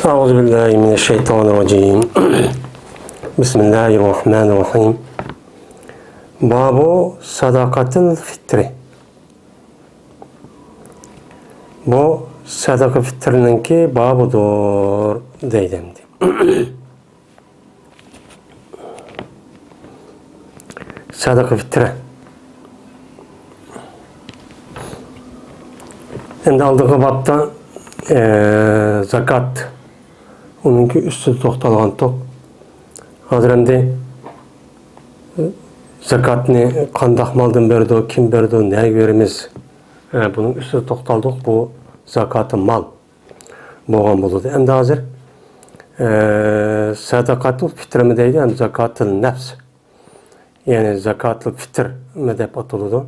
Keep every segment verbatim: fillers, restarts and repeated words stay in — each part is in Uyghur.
أعوذ بالله من الشيطان الرجيم. بسم الله الرحمن الرحيم. باب صدقة الفطر. بۇ سەدىقە فىتىرنىڭكى بابىدۇر دەيدۇ ئەمدى. سەدىقە فىتىر. ئەمدى ئالدىنقى بابتا، ئە، زاكات، ئۇنىڭكى ئۈستىدە توختالغانتۇق. ھازىر ئەمدى زاكاتنى قانداق مالدىن بېرىدۇ، كىم بېرىدۇ، نەگە بېرىمىز؟ ئە، بۇنىڭ ئۈستىدە توختالدۇق. بۇ زاكاتى مال بولغان بولىدۇ. ئەمدى ھازىر، ئە، سەدىقەتۇل فىترمۇ دەيدۇ، ھەم زاكاتۇل نەفس. يەنى زاكاتۇل فىترمۇ دەپ ئاتىلىدۇ.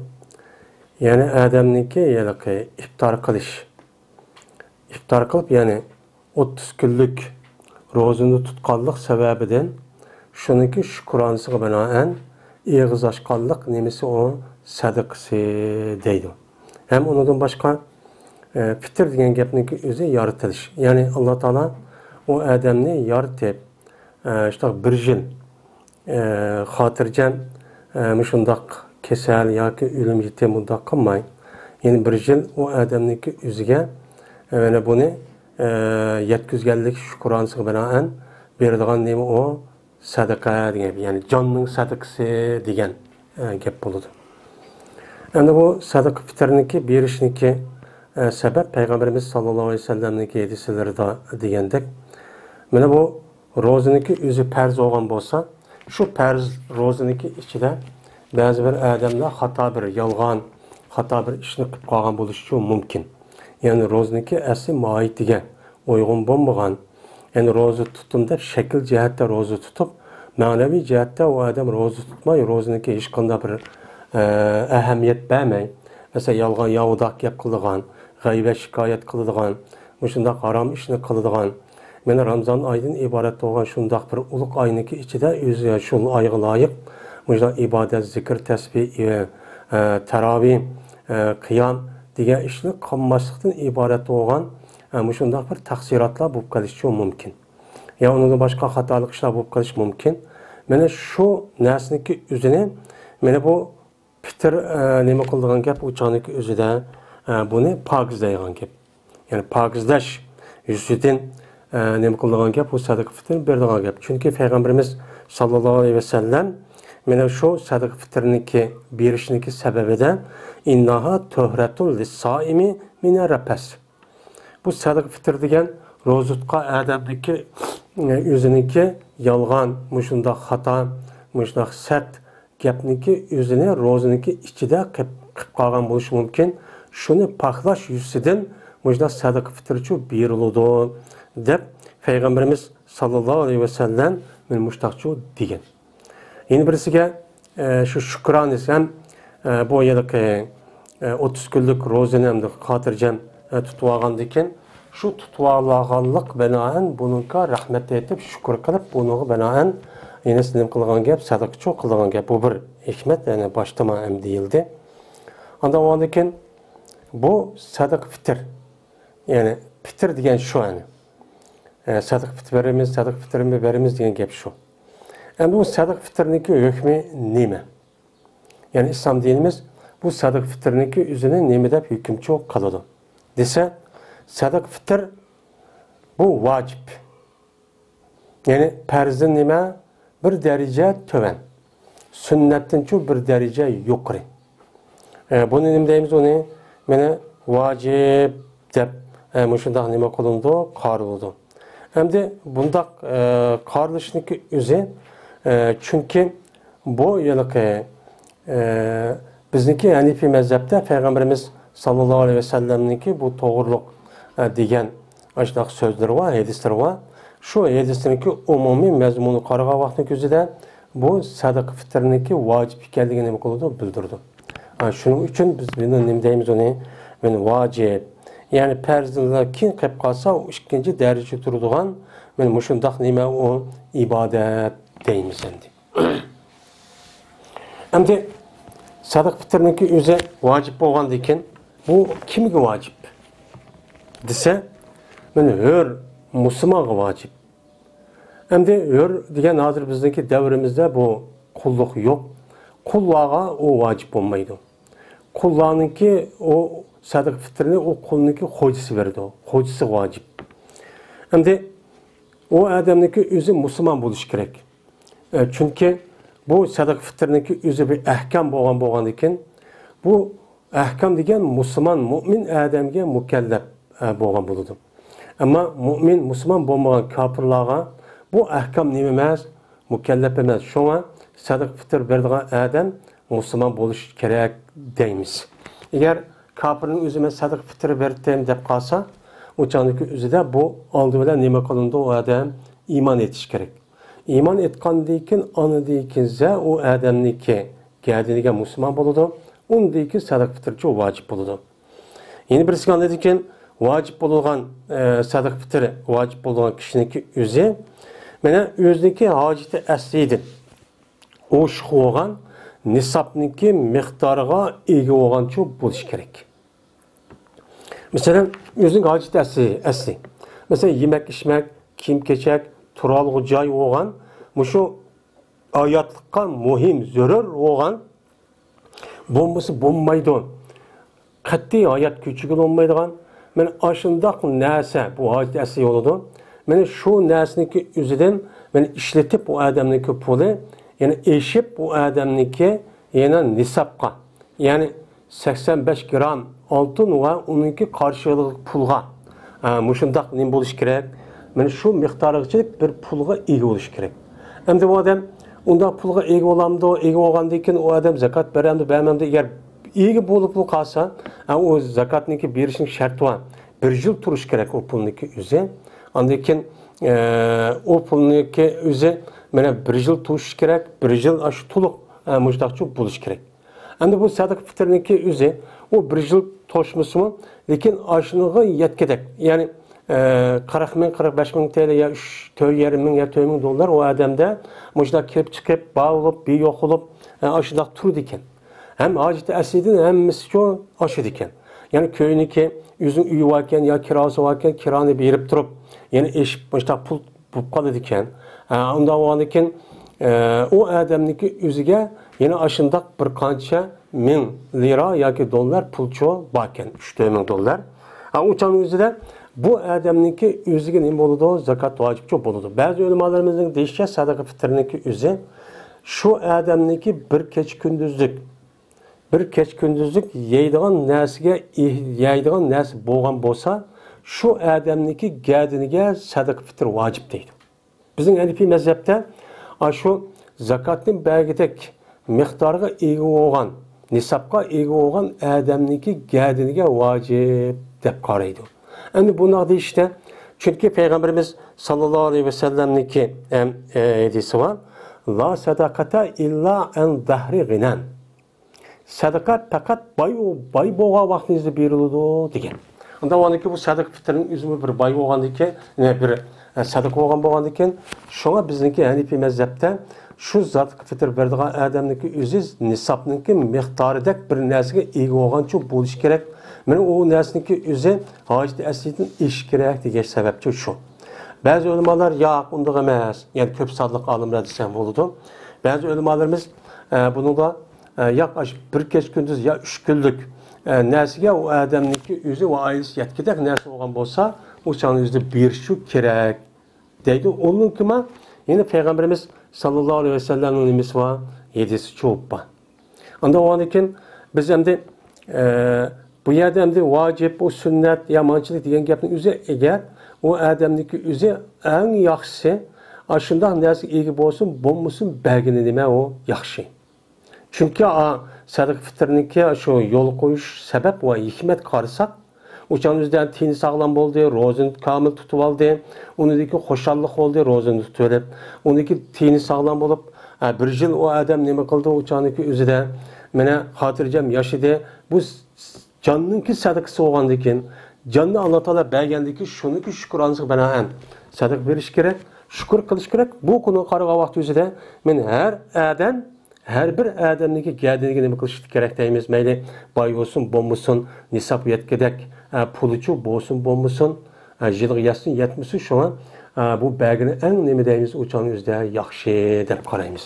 يەنى ئادەمنىڭكى ھېلىقى ئىپتار قىلىش. ئىپتار قىلىپ، يەنى ئوتتۇز كۈنلۈك روزىنى تۇتقانلىق سەۋەبىدىن شۇنىڭكى شۈكرانىسىغا بىنائەن ئېغىز ئاچقانلىق نېمىسى ئۇ سەدىقىسى دەيدۇ. ھەم ئۇنىڭدىن باشقا، ئە، پىتىر دېگەن گەپنىڭكى ئۆزى يارىتىلىش. يەنى ئاللا تائالا ئۇ ئادەمنى يارىتىپ، ئە، شۇنداق بىر يىل، ئە، خاتىرجەم، ئە، مۇشۇنداق كېسەل ياكى ئۆلۈم يېتىم مۇنداق قىلماي، يەنى بىر يىل ئۇ ئادەمنىڭكى ئۆزىگە، ئە، يەنە بۇنى، ئە، يەتكۈزگەنلىك شۈكرانىسىغا بىنائەن بېرىدىغان نېمە ئۇ؟ سەدىقە دېگەن، يەنى جاننىڭ سەدىقىسى دېگەن، ئە، گەپ بولىدۇ. ئەمدى بۇ سەدىقە پىتىرنىكى بېرىشنىكى، ئە، سەۋەب پەيغەمبىرىمىز ساللاللاھۇ ئەلەيھى ۋەسەللەمنىڭكى ھەدىسلىرىدا دېگەندەك، مانا بۇ روزىنىڭكى ئۆزى پەرز بولغان بولسا، شۇ پەرز روزىنىڭكى ئىچىدە بەزى بىر ئادەملەر خاتا بىر يالغان، خاتا بىر ئىشنى قىلىپ قالغان بولۇشىچۇ مۇمكىن. يەنى روزىنىڭكى ئەسلى ماھىيىتىگە ئۇيغۇن بولمىغان، يەنى روزا تۇتتۇم دەپ شەكىل جەھەتتە روزا تۇتۇپ، مەنىۋى جەھەتتە ئۇ ئادەم روزا تۇتماي، روزىنىڭكى ھېچقانداق بىر، ئە، ئەھمىيەت بەرمەي، مەسىلەن، يالغان ياۋىداق گەپ قىلىدىغان، غەيۋەت شىكايەت قىلىدىغان، مۇشۇنداق ھارام ئىشنى قىلىدىغان، مانا رامزان ئايدىن ئىبارەت بولغان شۇنداق بىر ئۇلۇغ ئاينىڭكى ئىچىدە ئۆزى شۇ ئايغا لايىق مۇشۇنداق ئىبادەت، زىكىر، تەسبىھ، ئە، تاراۋىھ، ئە، قىيام دېگەن ئىشنى قىلماسلىقتىن ئىبارەت بولغان، ئە، مۇشۇنداق بىر تەقسىراتلار بولۇپ قېلىشىچۇ مۇمكىن. يا ئۇنىڭدىن باشقا خاتالىق ئىشلار بولۇپ قېلىشى مۇمكىن. مانا شۇ نەرسىنىڭكى ئۆزىنى، مانا بۇ پىتىر، ئە، نېمە قىلىدىغان گەپ، ئۇ چاغنىڭكى ئۆزىدە، ئە، بۇنى پاكىزلەيدىغان گەپ. يەنى پاكىزلەش يۈزىسىدىن، ئە، نېمە قىلىدىغان گەپ، بۇ سەدىقە پىتىرنى بېرىدىغان گەپ. چۈنكى پەيغەمبىرىمىز ساللاللاھۇ ئەلەيھى ۋەسەللەم مانا شۇ سەدىقە پىتىرنىكى بېرىشنىكى سەۋەبىدە، «ئىنناھا تۇھرەتۇن لىسسائىمى مىنەر رەپەس.» بۇ سەدىقە پىتىر دېگەن روزا تۇتقان ئادەمنىڭكى، ئۆزىنىڭكى يالغان، مۇشۇنداق خاتا، مۇشۇنداق سەت گەپنىڭكى ئۆزىنى روزىنىڭكى ئىچىدە قىپ، قىپ قالغان بولۇشى مۇمكىن. شۇنى پاكلاش يۈزىسىدىن مۇشۇنداق سەدىقە پىتىرچۇ بېرىلىدۇ، دەپ پەيغەمبىرىمىز ساللاللاھۇ ئەلەيھى ۋەسەللەم مانا مۇشۇنداقچۇ دېگەن. يەنە بىرسىگە، ئە، شۇ شۈكرانىسى ھەم، ئە، بۇ ھېلىقى، ئە، ئوتتۇز كۈنلۈك روزىنى ئەمدى خاتىرجەم، ئە، تۇتۇۋالغاندىن كېيىن، شۇ تۇتۇۋالغانلىق بىنائەن بۇنىڭغا رەھمەت ئېيتىپ، شۈكۈر قىلىپ، بۇنىڭغا بىنائەن يەنە نېمە قىلغان گەپ، سەدىقىچۇ قىلغان گەپ. بۇ بىر ھېكمەت، يەنى باشتىما ھەم دېيىلدى. ئاندىن ئۇنىڭدىن كېيىن بۇ سەدىقە پىتىر، يەنى پىتىر دېگەن شۇ، يەنى، ئە، سەدىقە پىتىر بېرىمىز، سەدىقە پىتىرنى بېرىمىز دېگەن گەپ شۇ. ئەمدى بۇ سەدىقە پىتىرنىڭكى ھۆكمى نېمە؟ يەنى ئىسلام دىنىمىز بۇ سەدىقە پىتىرنىڭكى ئۆزىنى نېمە دەپ ھۆكۈمچى قىلىدۇ دېسە، سەدىقە پىتىر بۇ ۋاجىپ. يەنى پەرزدىن نېمە؟ بىر دەرىجە تۆۋەن. سۈننەتتىنچۇ بىر دەرىجە يۇقىرى. ئە، بۇنى نېمە دەيمىز ئۇنى؟ مانا ۋاجىپ دەپ، ئە، مۇشۇنداق نېمە قىلىنىدۇ؟ قارىلىدۇ. ئەمدى بۇنداق، ئە، قارىلىشنىڭكى ئۆزى، ئە، چۈنكى بۇ ھېلىقى، ئە، بىزنىڭكى ھەنىفىي مەزھەپتە پەيغەمبىرىمىز ساللاللاھۇ ئەلەيھى ۋەسەللەمنىڭكى بۇ توغرۇلۇق، ئە، دېگەن ئاشۇنداق سۆزلىرى بار، ھەدىسلىرى بار. شۇ ھەدىسنىڭكى ئومۇمىي مەزمۇنىغا قارىغان ۋاقىتنىڭ كۆزىدە بۇ سەدىقە پىتىرنىڭكى ۋاجىپ ئىكەنلىكىنى نېمە قىلىدۇ؟ بىلدۈرىدۇ. ھە، شۇنىڭ ئۈچۈن بىز بۇنى نېمە دەيمىز ئۇنى؟ مانا ۋاجىپ. يەنى پەرزدىن كېيىن قېلىپ قالسا، ئۇ ئىككىنچى دەرىجىدە تۇرىدىغان، مانا مۇشۇنداق نېمە ئۇ؟ ئىبادەت دەيمىز ئەمدى. ئەمدى سەدىقە پىتىرنىڭكى ئۆزى ۋاجىپ بولغاندىن كېيىن، بۇ كىمگە ۋاجىپ دېسە، مانا ھۆر مۇسۇلمانغا ۋاجىپ. ئەمدى ھۆر دېگەن ھازىر بىزنىڭكى دەۋرىمىزدە بۇ قۇللۇق يوق. قۇللارغا ئۇ ۋاجىپ بولمايدۇ. قۇللارنىڭكى ئۇ سەدىقە پىتىرنى ئۇ قۇلنىڭكى خوجىسى بېرىدۇ. خوجىسىغا ۋاجىپ. ئەمدى ئۇ ئادەمنىڭكى ئۆزى مۇسۇلمان بولۇشى كېرەك. ئە، چۈنكى بۇ سەدىقە پىتىرنىڭكى ئۆزى بىر ئەھكام بولغان، بولغاندىكىن، بۇ ئەھكام دېگەن مۇسۇلمان، مۇئمىن ئادەمگە مۇكەللەپ، ئە، بولغان بولىدۇ. ئەمما مۇئمىن، مۇسۇلمان بولمىغان كاپىرلارغا بۇ ئەھكام نېمە ئەمەس، مۇكەللەپ ئەمەس. شۇڭا سەدىقە پىتىر بېرىدىغان ئادەم مۇسۇلمان بولۇشى كېرەك دەيمىز. ئەگەر كاپىرنىڭ ئۆزى مەن سەدىقە پىتىر بەردىم دەپ قالسا، ئۇ چاغدىكى ئۆزىدە بۇ ئالدى بىلەن نېمە قىلىنىدۇ؟ ئۇ ئادەم ئىمان ئېيتىشى كېرەك. ئىمان ئېيتقاندىن كېيىن، ئاندىن كېيىن زە ئۇ ئادەمنىڭكى گەدىنىگە مۇسۇلمان بولىدۇ. ئۇندىن كېيىن سەدىقە پىتىرچۇ ۋاجىپ بولىدۇ. يەنە بىرسىگە ئاندىن كېيىن ۋاجىپ بولغان، ئە، سەدىقە پىتىر ۋاجىپ بولغان كىشىنىڭكى ئۆزى، مانا، ئۆزىنىڭكى ھاجىتى ئەسلىدىن ئوشۇق بولغان نىسابنىڭكى مىقدارىغا ئىگە بولغانچۇ بولۇشى كېرەك. مەسىلەن، ئۆزىنىڭ ھاجىتى ئەسلى، ئەسلى. مەسىلەن، يېمەك-ئىچمەك، كىيىم-كېچەك، تۇرالغۇ جاي بولغان، مۇشۇ ھاياتلىققا مۇھىم، زۆرۈر بولغان، بولمىسا بولمايدۇ، قەتئىي ھايات كۆچۈرگىلى بولمايدىغان، مانا ئاشۇنداق نەرسە، بۇ ھاجىتى ئەسلى بولىدۇ. مانا شۇ نەرسىنىڭكى ئۆزىدىن، مانا ئىشلىتىپ ئۇ ئادەمنىڭكى پۇلى، يەنى ئېشىپ ئۇ ئادەمنىڭكى يەنە نىسابقا، يەنى سەكسەن بەش گرام ئالتۇن ۋە ئۇنىڭكى قارشىلىقى پۇلغا، ھە، مۇشۇنداق نېمە بولۇشى كېرەك؟ مانا شۇ مىقدارغىچىلىك بىر پۇلغا ئىگە بولۇشى كېرەك. ئەمدى بۇ ئادەم ئۇنداق پۇلغا ئىگە بولامدۇ؟ ئىگە بولغاندىن كېيىن ئۇ ئادەم زاكات بەرەمدۇ، بەرمەمدۇ؟ ئەگەر ئىگە بولۇپلا قالسا، ھە، ئۇ زاكاتنىڭكى بېرىشنىڭ شەرتى بار. بىر يىل تۇرۇش كېرەك ئۇ پۇلنىڭكى ئۆزى. ئاندىن كېيىن، ئە، ئۇ پۇلنىڭكى ئۆزى مانا بىر يىل تۇرۇش كېرەك، بىر يىل ئاشۇ تولۇق، ئە، مۇشۇنداقچە بولۇش كېرەك. ئەمدى بۇ سەدىقە پىتىرنىڭكى ئۆزى، ئۇ بىر يىل توشمىسىمۇ، لېكىن ئاشۇنىڭغا يەتكۈدەك، يەنى، ئە، قىرىق مىڭ، قىرىق بەش مىڭ تىيىن يا ئۈچ، تۆت يېرىم مىڭ يا تۆت مىڭ دوللار ئۇ ئادەمدە مۇشۇنداق كىرىپ چىقىپ، بار بولۇپ، بىر يوق بولۇپ، ئە، ئاشۇنداق تۇرىدىكەن. ھەم ھاجىتى ئەسلىدىن ھەممىسىچۇ ئاشىدىكەن. يەنى كۆينىكى ئۆزىنىڭ ئۆيى باركەن يا كىراسى باركەن، كىرانى بېرىپ تۇرۇپ، يەنە ئېشىپ مۇشۇنداق پۇل بولۇپ قالىدىكەن. ئە، ئۇنداق بولغاندىكىن، ئە، ئۇ ئادەمنىڭكى ئۆزىگە يەنە ئاشۇنداق بىر قانچە مىڭ لىرا ياكى دوللار پۇلچۇ باركەن، ئۈچ تۆت مىڭ دوللار. ئە، ئۇ چاغنىڭ ئۆزىدە بۇ ئادەمنىڭكى ئۆزىگە نېمە بولىدۇ؟ زاكات ۋاجىپچۇ بولىدۇ. بەزى ئۆلىمالىرىمىزنىڭ دېيىشىچە، سەدىقە پىتىرنىڭكى ئۆزى شۇ ئادەمنىڭكى بىر كېچە كۈندۈزلۈك بىر كېچە كۈندۈزلۈك يەيدىغان نەرسىگە، يەيدىغان نەرسە بولغان بولسا، شۇ ئادەمنىڭكى گەدىنىگە سەدىقە پىتىر ۋاجىپ دەيدۇ. بىزنىڭ ھەنىپىي مەزھەپتە ئاشۇ زاكاتنى بەرگۈدەك مىقدارغا ئىگە بولغان، نىسابقا ئىگە بولغان ئادەمنىڭكى گەدىنىگە ۋاجىپ دەپ قارايدۇ. ئەمدى بۇنداق دېيىشتە، چۈنكى پەيغەمبىرىمىز ساللاللاھۇ ئەلەيھى ۋەسەللەمنىڭكى، ئەم، ئە، ھەدىسى بار، لا سەدەقەتە ئىللا ئەن زەھرى غىنەن. سەدىقە پەقەت باي، باي بولغان ۋاقتىڭىزدا بېرىلىدۇ دېگەن. ئۇنداق بولغاندىكىن بۇ سەدىقە پىتىرنىڭ ئۆزىمۇ بىر باي بولغاندىكىن، يەنە بىر، ئە، سەدىقە بولغان بولغاندىكىن، شۇڭا بىزنىڭكى ھەنىپىي مەزھەپتە شۇ سەدىقە پىتىر بېرىدىغان ئادەمنىڭكى ئۆزى نىسابنىڭكى مىقدارىدەك بىر نەرسىگە ئىگە بولغانچۇ بولۇشى كېرەك. مانا ئۇ نەرسىنىڭكى ئۆزى ھاجىتى ئەسلىدىن ئېشىشى كېرەك دېگەن سەۋەبچۇ شۇ. بەزى ئۆلىمالار ياق، ئۇنداق ئەمەس، يەنى كۆپ سانلىق ئالىملار دېسەم بولىدۇ. بەزى ئۆلىمالىرىمىز، ئە، بۇنىڭدا ئە، ياق، ئاشۇ بىر كېچە كۈندۈز يا ئۈچ كۈنلۈك، ئە، نەرسىگە ئۇ ئادەمنىڭكى ئۆزى ۋە ئائىلىسى يەتكۈدەك نەرسە بولغان بولسا، ئۇ چاغنىڭ ئۆزىدە بېرىشى كېرەك دەيدۇ. ئۇنىڭكىما يەنە پەيغەمبىرىمىز ساللاللاھۇ ئەلەيھى ۋەسەللەمنىڭ نېمىسى بار؟ ھەدىسى چوپ بار. ئانداق بولغاندىن كېيىن بىز ئەمدى، ئە، بۇ يەردە ئەمدى ۋاجىپ، ئۇ سۈننەت يا مانچىلىك دېگەن گەپنىڭ ئۆزى ئەگەر ئۇ ئادەمنىڭكى ئۆزى ئەڭ ياخشىسى ئاشۇنداق نەرسىگە ئىگە بولسۇن، بولمىسۇن، بەرگىنى نېمە ئۇ ياخشى. چۈنكى، ئا، سەدىقە پىتىرنىڭكى شۇ يول قويۇش سەۋەب ۋە ھېكمەت قارىساق، ئۇ چاغنىڭ ئۆزىدە تېنى ساغلام بولدى، روزىنى كامىل تۇتۇۋالدى، ئۇنىڭدىن كېيىن خۇشاللىق بولدى، روزىنى تۇتۇۋېلىپ، ئۇنىڭدىن كېيىن تېنى ساغلام بولۇپ، ئا، بىر يىل ئۇ ئادەم نېمە قىلدى، ئۇ چاغنىڭكى ئۆزىدە، مانا، خاتىرجەم ياشىدى. بۇ جاننىڭكى سەدىقىسى بولغاندىكىن، جاننى ئاللا تائالا بەرگەندىكىن، شۇنىڭكى شۈكرانىسىغا بىنائەن سەدىقە بېرىش كېرەك، شۈكۈر قىلىش كېرەك. بۇ كۇنىغا قارىغان ۋاقىت ئۆزىدە، مەن ھەر ئادەم ھەر بىر ئادەمنىڭكى گەدىنىگە نېمە قىلىشى كېرەك دەيمىز؟ مەيلى باي بولسۇن، بولمىسۇن، نىساب يەتكۈدەك، ئە، پۇلىچۇ بولسۇن، بولمىسۇن، ھە، يىلىغا يەتسۇن يەتمىسۇن، شۇڭا، ھە، بۇ بەرگىنى ئەڭ نېمە دەيمىز، ئۇ چاغنىڭ ئۆزىدە ياخشى دەپ قارايمىز.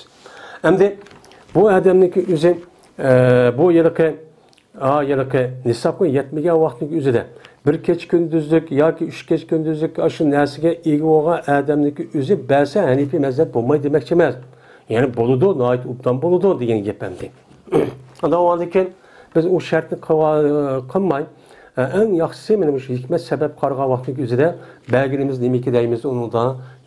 ئەمدى بۇ ئادەمنىڭكى ئۆزى، ھە، بۇ يىلقى، ھە، يىلقى نىسابقا يەتمىگەن ۋاقىتنىڭ ئۆزىدە بىر كېچە كۈندۈزلۈك ياكى ئۈچ كېچە كۈندۈزلۈك ئاشۇ نەرسىگە ئىگە بولغان ئادەمنىڭكى ئۆزى بەرسە ھەنىپىي مەزھەپ بولمايدۇ دېمەكچى ئەمەس. يەنى بولىدۇ، ناھايىتى ئوبدان بولىدۇ دېگەن گەپ ئەمدى. ئاندىن كېيىن بىز ئۇ شەرتنى قىلىۋال-، قىلماي، ئە، ئەڭ ياخشىسى مانا مۇشۇ ھېكمەت سەۋەب قارىغان ۋاقتىنىڭ ئۆزىدە بەرگىنىمىز نېمىكى دەيمىز، ئۇنىڭدا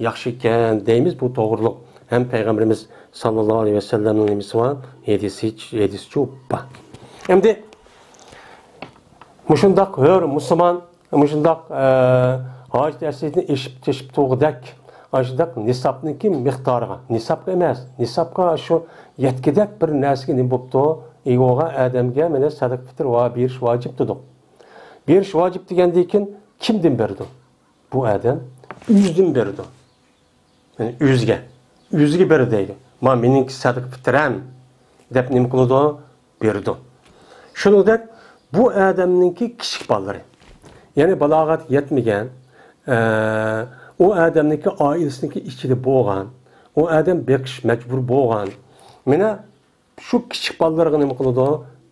ياخشى ئىكەن دەيمىز، بۇ توغرىلىق. ھەم پەيغەمبىرىمىز ساللاللاھۇ ئەلەيھى ۋەسەللەمنىڭ نېمىسى بار؟ ھەدىسى، ھەدىسىچۇ بار. ئەمدى مۇشۇنداق ھۆر مۇسۇلمان مۇشۇنداق، ئە، ھاجەت ھەسرىتىنى ئېشىپ تېشىپ تۇرغۇدەك، ئاشۇنداق نىسابنىڭكى مىقدارىغا، نىسابقا ئەمەس، نىسابقا شۇ يەتكۈدەك بىر نەرسىگە نېمە بوپتۇ؟ ئىگە بولغان ئادەمگە مانا سەدىقە پىتىر ۋە بېرىش ۋاجىپ دېدۇق. بېرىش ۋاجىپ دېگەندىن كېيىن كىمدىن بېرىدۇ؟ بۇ ئادەم ئۆزىدىن بېرىدۇ. يەنى ئۆزىگە، ئۆزىگە بېرىدۇ دەيدۇ. ما مېنىڭكى سەدىقە پىترەم دەپ نېمە قىلىدۇ؟ بېرىدۇ. شۇنىڭدەك بۇ ئادەمنىڭكى كىچىك بالىلىرى، يەنى بالاغەت يەتمىگەن، ئە، ئۇ ئادەمنىڭكى ئائىلىسىنىڭكى ئىچىدە بولغان، ئۇ ئادەم بېقىش مەجبۇر بولغان، مانا شۇ كىچىك بالىلارغا نېمە قىلىدۇ؟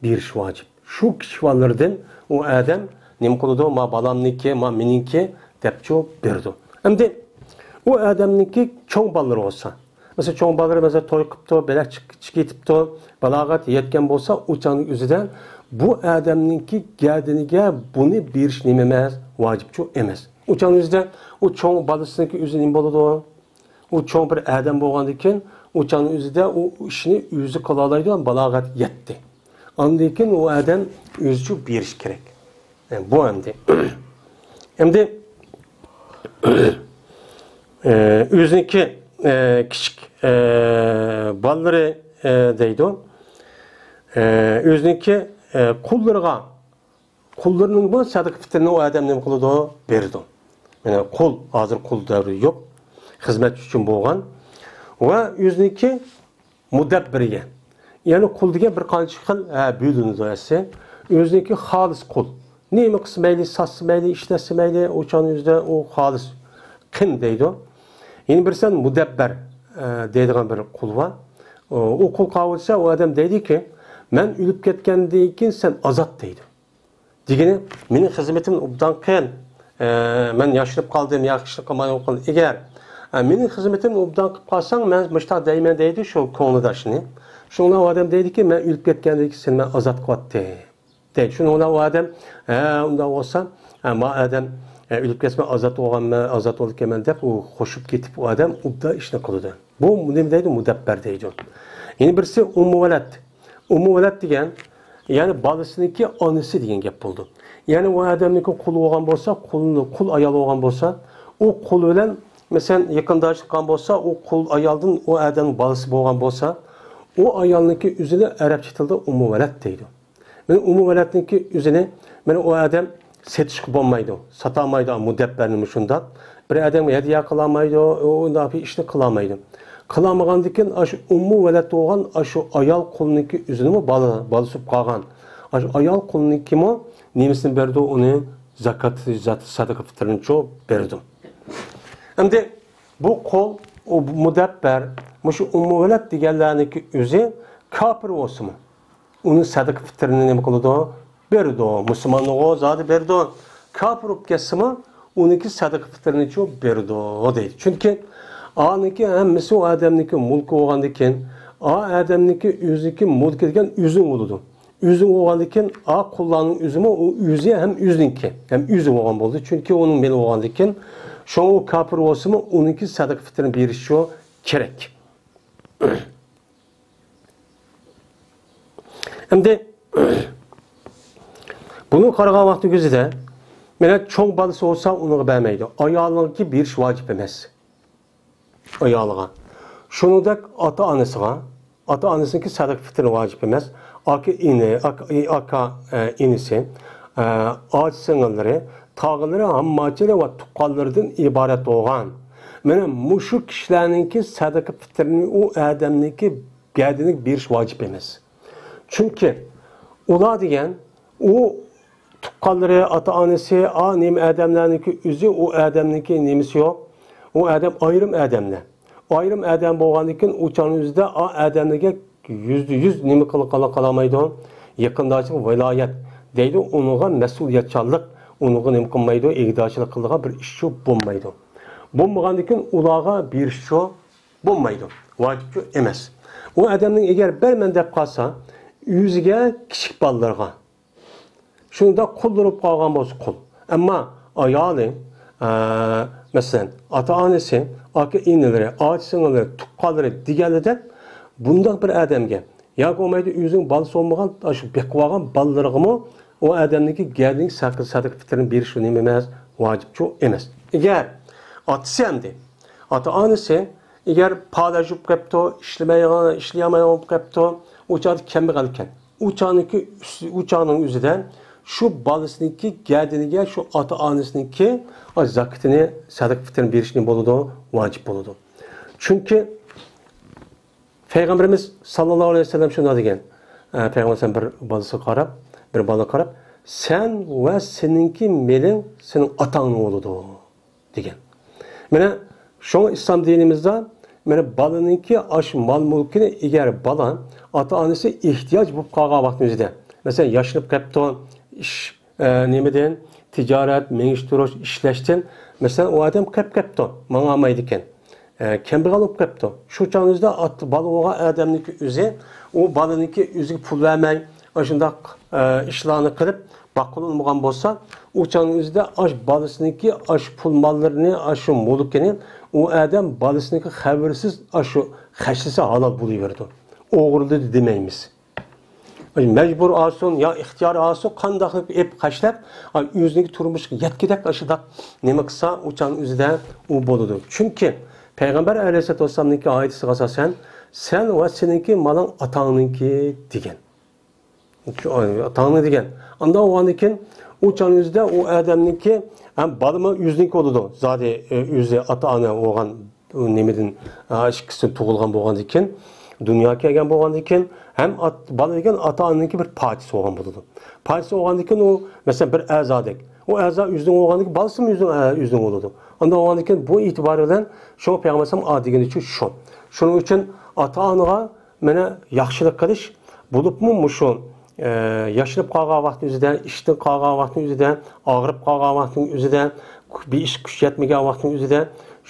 بېرىش ۋاجىپ. شۇ كىچىك بالىلاردىن ئۇ ئادەم نېمە قىلىدۇ؟ ما بالامنىڭكى، ما مېنىڭكى دەپچۇ بېرىدۇ. ئەمدى ئۇ ئادەمنىڭكى چوڭ بالىلىرى بولسا، مەسىلەن، چوڭ بالىلىرى مەسىلەن توي قىپتۇ، بەلەك چىق-، چىقىپ كېتىپتۇ، بالاغەت يەتكەن بولسا، ئۇ چاغنىڭ ئۆزىدە بۇ ئادەمنىڭكى گەدىنىگە بۇنى بېرىش نېمە ئەمەس؟ ۋاجىپچۇ ئەمەس. ئۇ چاغنىڭ ئۆزىدە ئۇ چوڭ بالىسىنىڭكى ئۆزى نېمە بولىدۇ؟ ئۇ چوڭ بىر ئادەم بولغاندىن كېيىن، ئۇ چاغنىڭ ئۆزىدە ئۇ ئىشنى ئۆزى قىلالايدىغان بالاغەت يەتتى. ئاندىن كېيىن ئۇ ئادەم ئۆزىچۇ بېرىش كېرەك. ئە، بۇ ئەمدى. ئەمدى، ئە، ئۆزىنىڭكى، ئە، كىچىك، ئە، بالىلىرى، ئە، دەيدۇ. ئە، ئۆزىنىڭكى، ئە، قۇللىرىغا قۇللىرىنىڭ بۇ سەدىقە پىترىنى ئۇ ئادەم نېمە قىلىدۇ؟ بېرىدۇ. يەنى قۇل، ھازىر قۇل دەۋرى يوق. خىزمەت ئۈچۈن بولغان. ۋە ئۆزىنىڭكى مۇدەببىرىگە. يەنى قۇل دېگەن بىر قانچە خىل، ھە، بۆلۈنىدۇ ئەسلى. ئۆزىنىڭكى خالىس قۇل. نېمە قىلسا مەيلى، ساتسا مەيلى، ئىشلەتسە مەيلى، ئۇ چاغنىڭ ئۆزىدە ئۇ خالىس قىن دەيدۇ. يەنە بىرسى مۇدەببەر، ئە، دەيدىغان بىر قۇل بار. ئۇ، ئۇ قۇل قاۋۇلسا، ئۇ ئادەم دەيدىكى، مەن ئۆلۈپ كەتكەندىن كېيىن سەن ئازاد دەيدۇ. دېگىنى، مېنىڭ خىزمىتىمنى ئوبدان قىل. ئە، مەن ياشىنىپ قالدىم، ياخشى قىلماي قىل. ئەگەر، ئە، مېنىڭ خىزمىتىمنى ئوبدان قىلىپ قالساڭ، مەن مۇشۇنداق دەيمەن دەيدۇ شۇ كۆڭلىداشنى. شۇڭا ئۇ ئادەم دەيدىكى، مەن ئۆلۈپ كەتكەندىن كېيىن سېنى مەن ئازاد قىلىۋەتتىم دەيدۇ. شۇنىڭ بىلەن ئۇ ئادەم، ھە، ئۇنداق بولسا، ھە، ما ئادەم، ھە، ئۆلۈپ كەتسە مەن ئازاد بولغانمەن، ئازاد بولىدىكەنمەن دەپ ئۇ خوشۇپ كېتىپ ئۇ ئادەم ئوبدان ئىشنى قىلىدۇ. بۇ نېمە دەيدۇ؟ مۇدەببەر دەيدۇ. يەنە بىرسى ئۇممۇ ۋەلەد. ئۇممۇ ۋەلەد دېگەن، يەنى بالىسىنىڭكى ئانىسى دېگەن گەپ بولىدۇ. يەنى ئۇ ئادەمنىڭكى قۇلى بولغان بولسا، قۇل، قۇل ئايال بولغان بولسا، ئۇ قۇل بىلەن، مەسىلەن، يېقىنداشلىق قىلغان بولسا، ئۇ قۇل ئايالدىن ئۇ ئادەمنىڭ بالىسى بولغان بولسا، ئۇ ئايالنىڭكى ئۆزىنى ئەرەبچە تىلدا ئۇممۇ ۋەلەد دەيدۇ. مانا ئۇممۇ ۋەلەدنىڭكى ئۆزىنى، مانا ئۇ ئادەم سېتىشقا بولمايدۇ، ساتالمايدۇ مۇدەببەرنى مۇشۇنداق. بىر ئادەمگە ھەدىيە قىلالمايدۇ، ئۇ ئۇنداق بىر ئىشنى قىلالمايدۇ. قىلالمىغاندىن كېيىن ئاشۇ ئۇممۇ ۋەلەد بولغان ئاشۇ ئايال قۇلنىڭكى ئۆزىنىمۇ بالا، بالىسى بولۇپ قالغان. ئاشۇ ئايال قۇلنىڭكىمۇ نېمىسىنى بېرىدۇ؟ ئۇنى زاكات، زات-، سەدىقە پىترىنىچۇ بېرىدۇ. ئەمدى بۇ قۇل، ئۇ مۇدەببەر، مۇشۇ ئۇممۇ ۋەلەد دېگەنلەرنىڭكى ئۆزى كاپىر بولسىمۇ، ئۇنى سەدىقە پىترىنى نېمە قىلىدۇ؟ بېرىدۇ. مۇسۇلمانغۇ زادى بېرىدۇ. كاپىر بولۇپ كەتسىمۇ، ئۇنىڭكى سەدىقە پىترىنىچۇ بېرىدۇ دەيدۇ. چۈنكى ئانىڭكى ھەممىسى ئۇ ئادەمنىڭكى مۇلكى بولغاندىن كېيىن، ئا ئادەمنىڭكى ئۆزىنىڭكى مۇلكى دېگەن ئۆزىنىڭ بولىدۇ. ئۆزىنىڭ بولغاندىن كېيىن، ئا قۇللارنىڭ ئۆزىمۇ ئۇ ئۆزى ھەم ئۆزىنىڭكى، ھەم ئۆزى بولغان بولىدۇ. چۈنكى ئۇنىڭ مېلى بولغاندىن كېيىن، شۇڭا ئۇ كاپىر بولسىمۇ، ئۇنىڭكى سەدىقە پىترىنى بېرىشىچۇ كېرەك. ئەمدى بۇنى قارىغان ۋاقتى كۆزىدە، مانا چوڭ بالىسى بولسا ئۇنىڭغا بەرمەيدۇ. ئايالىنىڭكى بېرىش ۋاجىپ ئەمەس. ئايالىغا. شۇنىڭدەك ئاتا-ئانىسىغا، ئاتا-ئانىسىنىڭكى سەدىقە پىترى ۋاجىپ ئەمەس. ئاكا ئىنى، ئاكا، ئاكا، ئە، ئىنىسى، ئە، ئاچا سىڭىللىرى، تاغىلىرى، ھامماچىلىرى ۋە تۇغقانلىرىدىن ئىبارەت بولغان. مانا مۇشۇ كىشىلەرنىڭكى سەدىقە پىترىنى ئۇ ئادەمنىڭكى گەدىنىگە بېرىش ۋاجىپ ئەمەس. چۈنكى ئۇلار دېگەن ئۇ تۇغقانلىرى، ئاتا-ئانىسى، ئا، نېمە ئادەملەرنىڭكى ئۆزى، ئۇ ئادەمنىڭكى نېمىسى يوق. ئۇ ئادەم ئايرىم ئادەملەر. ئايرىم ئادەم بولغاندىن كېيىن، ئۇ چاغنىڭ ئۆزىدە ئا ئادەملەرگە يۈزدە يۈز نېمە قىل-، قىل-، قىلالمايدۇ؟ يېقىنداشلىق، ۋىلايەت دەيدۇ، ئۇنىڭغا مەسئۇلىيەتچانلىق، ئۇنىڭغا نېمە قىلمايدۇ؟ ئىگىدارچىلىق قىلىدىغان بىر ئىش شۇ بولمايدۇ. بولمىغاندىن كېيىن ئۇلارغا بېرىش شۇ بولمايدۇ. ۋاجىپچۇ ئەمەس. ئۇ ئادەمنىڭ ئەگەر بەرمەن دەپ قالسا، ئۆزىگە، كىچىك بالىلىرىغا، شۇنداق قۇل بولۇپ قالغان بولسا قۇل. ئەمما ئايالى، ئە، مەسىلەن، ئاتا-ئانىسى، ئاكا-ئىنىلىرى، ئاچا-سىڭىللىرى، تۇغقانلىرى دېگەنلىدەك بۇنداق بىر ئادەمگە ياكى بولمايدۇ ئۆزىنىڭ بالىسى بولمىغان، ئاشۇ بېقىۋالغان بالىلىرىغىمۇ ئۇ ئادەمنىڭكى گەدىنىڭ سەدىقە، سەدىقە پىترىنى بېرىش نېمە ئەمەس؟ ۋاجىپچۇ ئەمەس. ئەگەر ئاتىسى ئەمدى، ئاتا-ئانىسى ئەگەر پالەچ بولۇپ قېپتۇ، ئىشلىمەيدىغان، ئىشلىيەلمەيدىغان بولۇپ قېپتۇ، ئۇ چاغدا كەمبەغەل ئىكەن. ئۇ چاغنىڭكى ئۈستى، ئۇ چاغنىڭ ئۆزىدە شۇ بالىسىنىڭكى گەدىنىگە شۇ ئاتا-ئانىسىنىڭكى زاكىتىنى، سەدىقە پىترىنى بېرىشنى بولىدۇ، ۋاجىپ بولىدۇ. چۈنكى پەيغەمبىرىمىز ساللاللاھۇ ئەلەيھى ۋەسەللەم شۇنداق دېگەن. ئە، پەيغەمبەر بىر بالىسىغا قاراپ، بىر بالىغا قاراپ، «سەن ۋە سېنىڭكى مېلىڭ سېنىڭ ئاتاڭنىڭ بولىدۇ» دېگەن. مانا شۇڭا ئىسلام دىنىمىزدا، مانا، بالىنىڭكى ئاشۇ مال-مۈلكىنى ئەگەر بالا، ئاتا-ئانىسى ئېھتىياج بولۇپ قالغان ۋاقتىنىڭ ئۆزىدە، مەسىلەن، ياشىنىپ قېپتۇ، ئىش، ئە، نېمىدىن، تىجارەت، مېڭىشتۇرۇش، ئىشلەشتىن، مەسىلەن، ئۇ ئادەم قېپ قېپتۇ، ماڭالمايدىكەن، ئە، كەمبەغەل بولۇپ قېپتۇ. شۇ چاغنىڭ ئۆزىدە ئات-، بالا بولغان ئادەمنىڭكى ئۆزى، ئۇ بالىنىڭكى ئۆزىگە پۇل بەرمەي، ئاشۇنداق، ئە، ئىشلارنى قىلىپ باققىلى ئۇنىمىغان بولسا، ئۇ چاغنىڭ ئۆزىدە ئاش بالىسىنىڭكى ئاش پۇل ماللىرىنى، ئاش مۈلكىنى ئۇ ئادەم بالىسىنىڭكى خەۋىرسىز ئاشۇ خەجلىسە ھالال بولۇۋېرىدۇ. ئوغرىلىدى دېمەيمىز. مەجبۇر ئالسۇن يا ئىختىيار ئالسۇن، قانداق قىلىپ ئېپ خەجلەپ، ئۆزىنىڭكى تۇرمۇشىغا يەتكۈدەك ئاشۇنداق نېمە قىلسا، ئۇ چاغنىڭ ئۆزىدە ئۇ بولىدۇ. چۈنكى پەيغەمبەر ئەلەيھىسسالاتۇ ۋەسسالامنىڭكى ئايىتىسىگە ئاساسەن، «سەن ۋە سېنىڭكى مالىڭ ئاتاڭنىڭكى» دېگەن. شۇ، ئاتاڭنى دېگەن. ئانداق بولغاندىن كېيىن، ئۇ چاغنىڭ ئۆزىدە ئۇ ئادەمنىڭكى ھەم بالىمۇ ئۆزىنىڭكى بولىدۇ. زادى، ئۆ-، ئۆزى ئاتا-ئانا بولغان، ئۇ نېمىدىن، ئا، ئىككىسى تۇغۇلغان بولغاندىن كېيىن، دۇنياغا كەلگەن بولغاندىن كېيىن، ھەم ئات-، بالا دېگەن ئاتا-ئانىنىڭكى بىر پارچىسى بولغان بولىدۇ. پارچىسى بولغاندىن كېيىن، ئۇ، مەسىلەن، بىر ئەزادەك. ئۇ ئەزا ئۆزىنىڭ بولغاندىن كېيىن، بالىسىمۇ ئۆزىنىڭ، ئە، ئۆزىنىڭ بولىدۇ. ئانداق بولغاندىن كېيىن، بۇ ئېتىبارى بىلەن شۇ پەيغەمبەر ئەلەيھىسسالام دېگىنى ئۈچۈن شۇ. شۇنىڭ ئۈچۈن ئاتا-ئانىغا مانا ياخشىلىق قىلىش، بولۇپمۇ مۇشۇ، ئە، ياشىنىپ قالغان ۋاقىتنىڭ ئۆزىدە، ئىشتىن قالغان ۋاقىتنىڭ ئۆزىدە، ئاغرىپ قالغان ۋاقىتنىڭ ئۆزىدە، بىر ئىش كۈچ يەتمىگەن ۋاقىتنىڭ ئۆزىدە،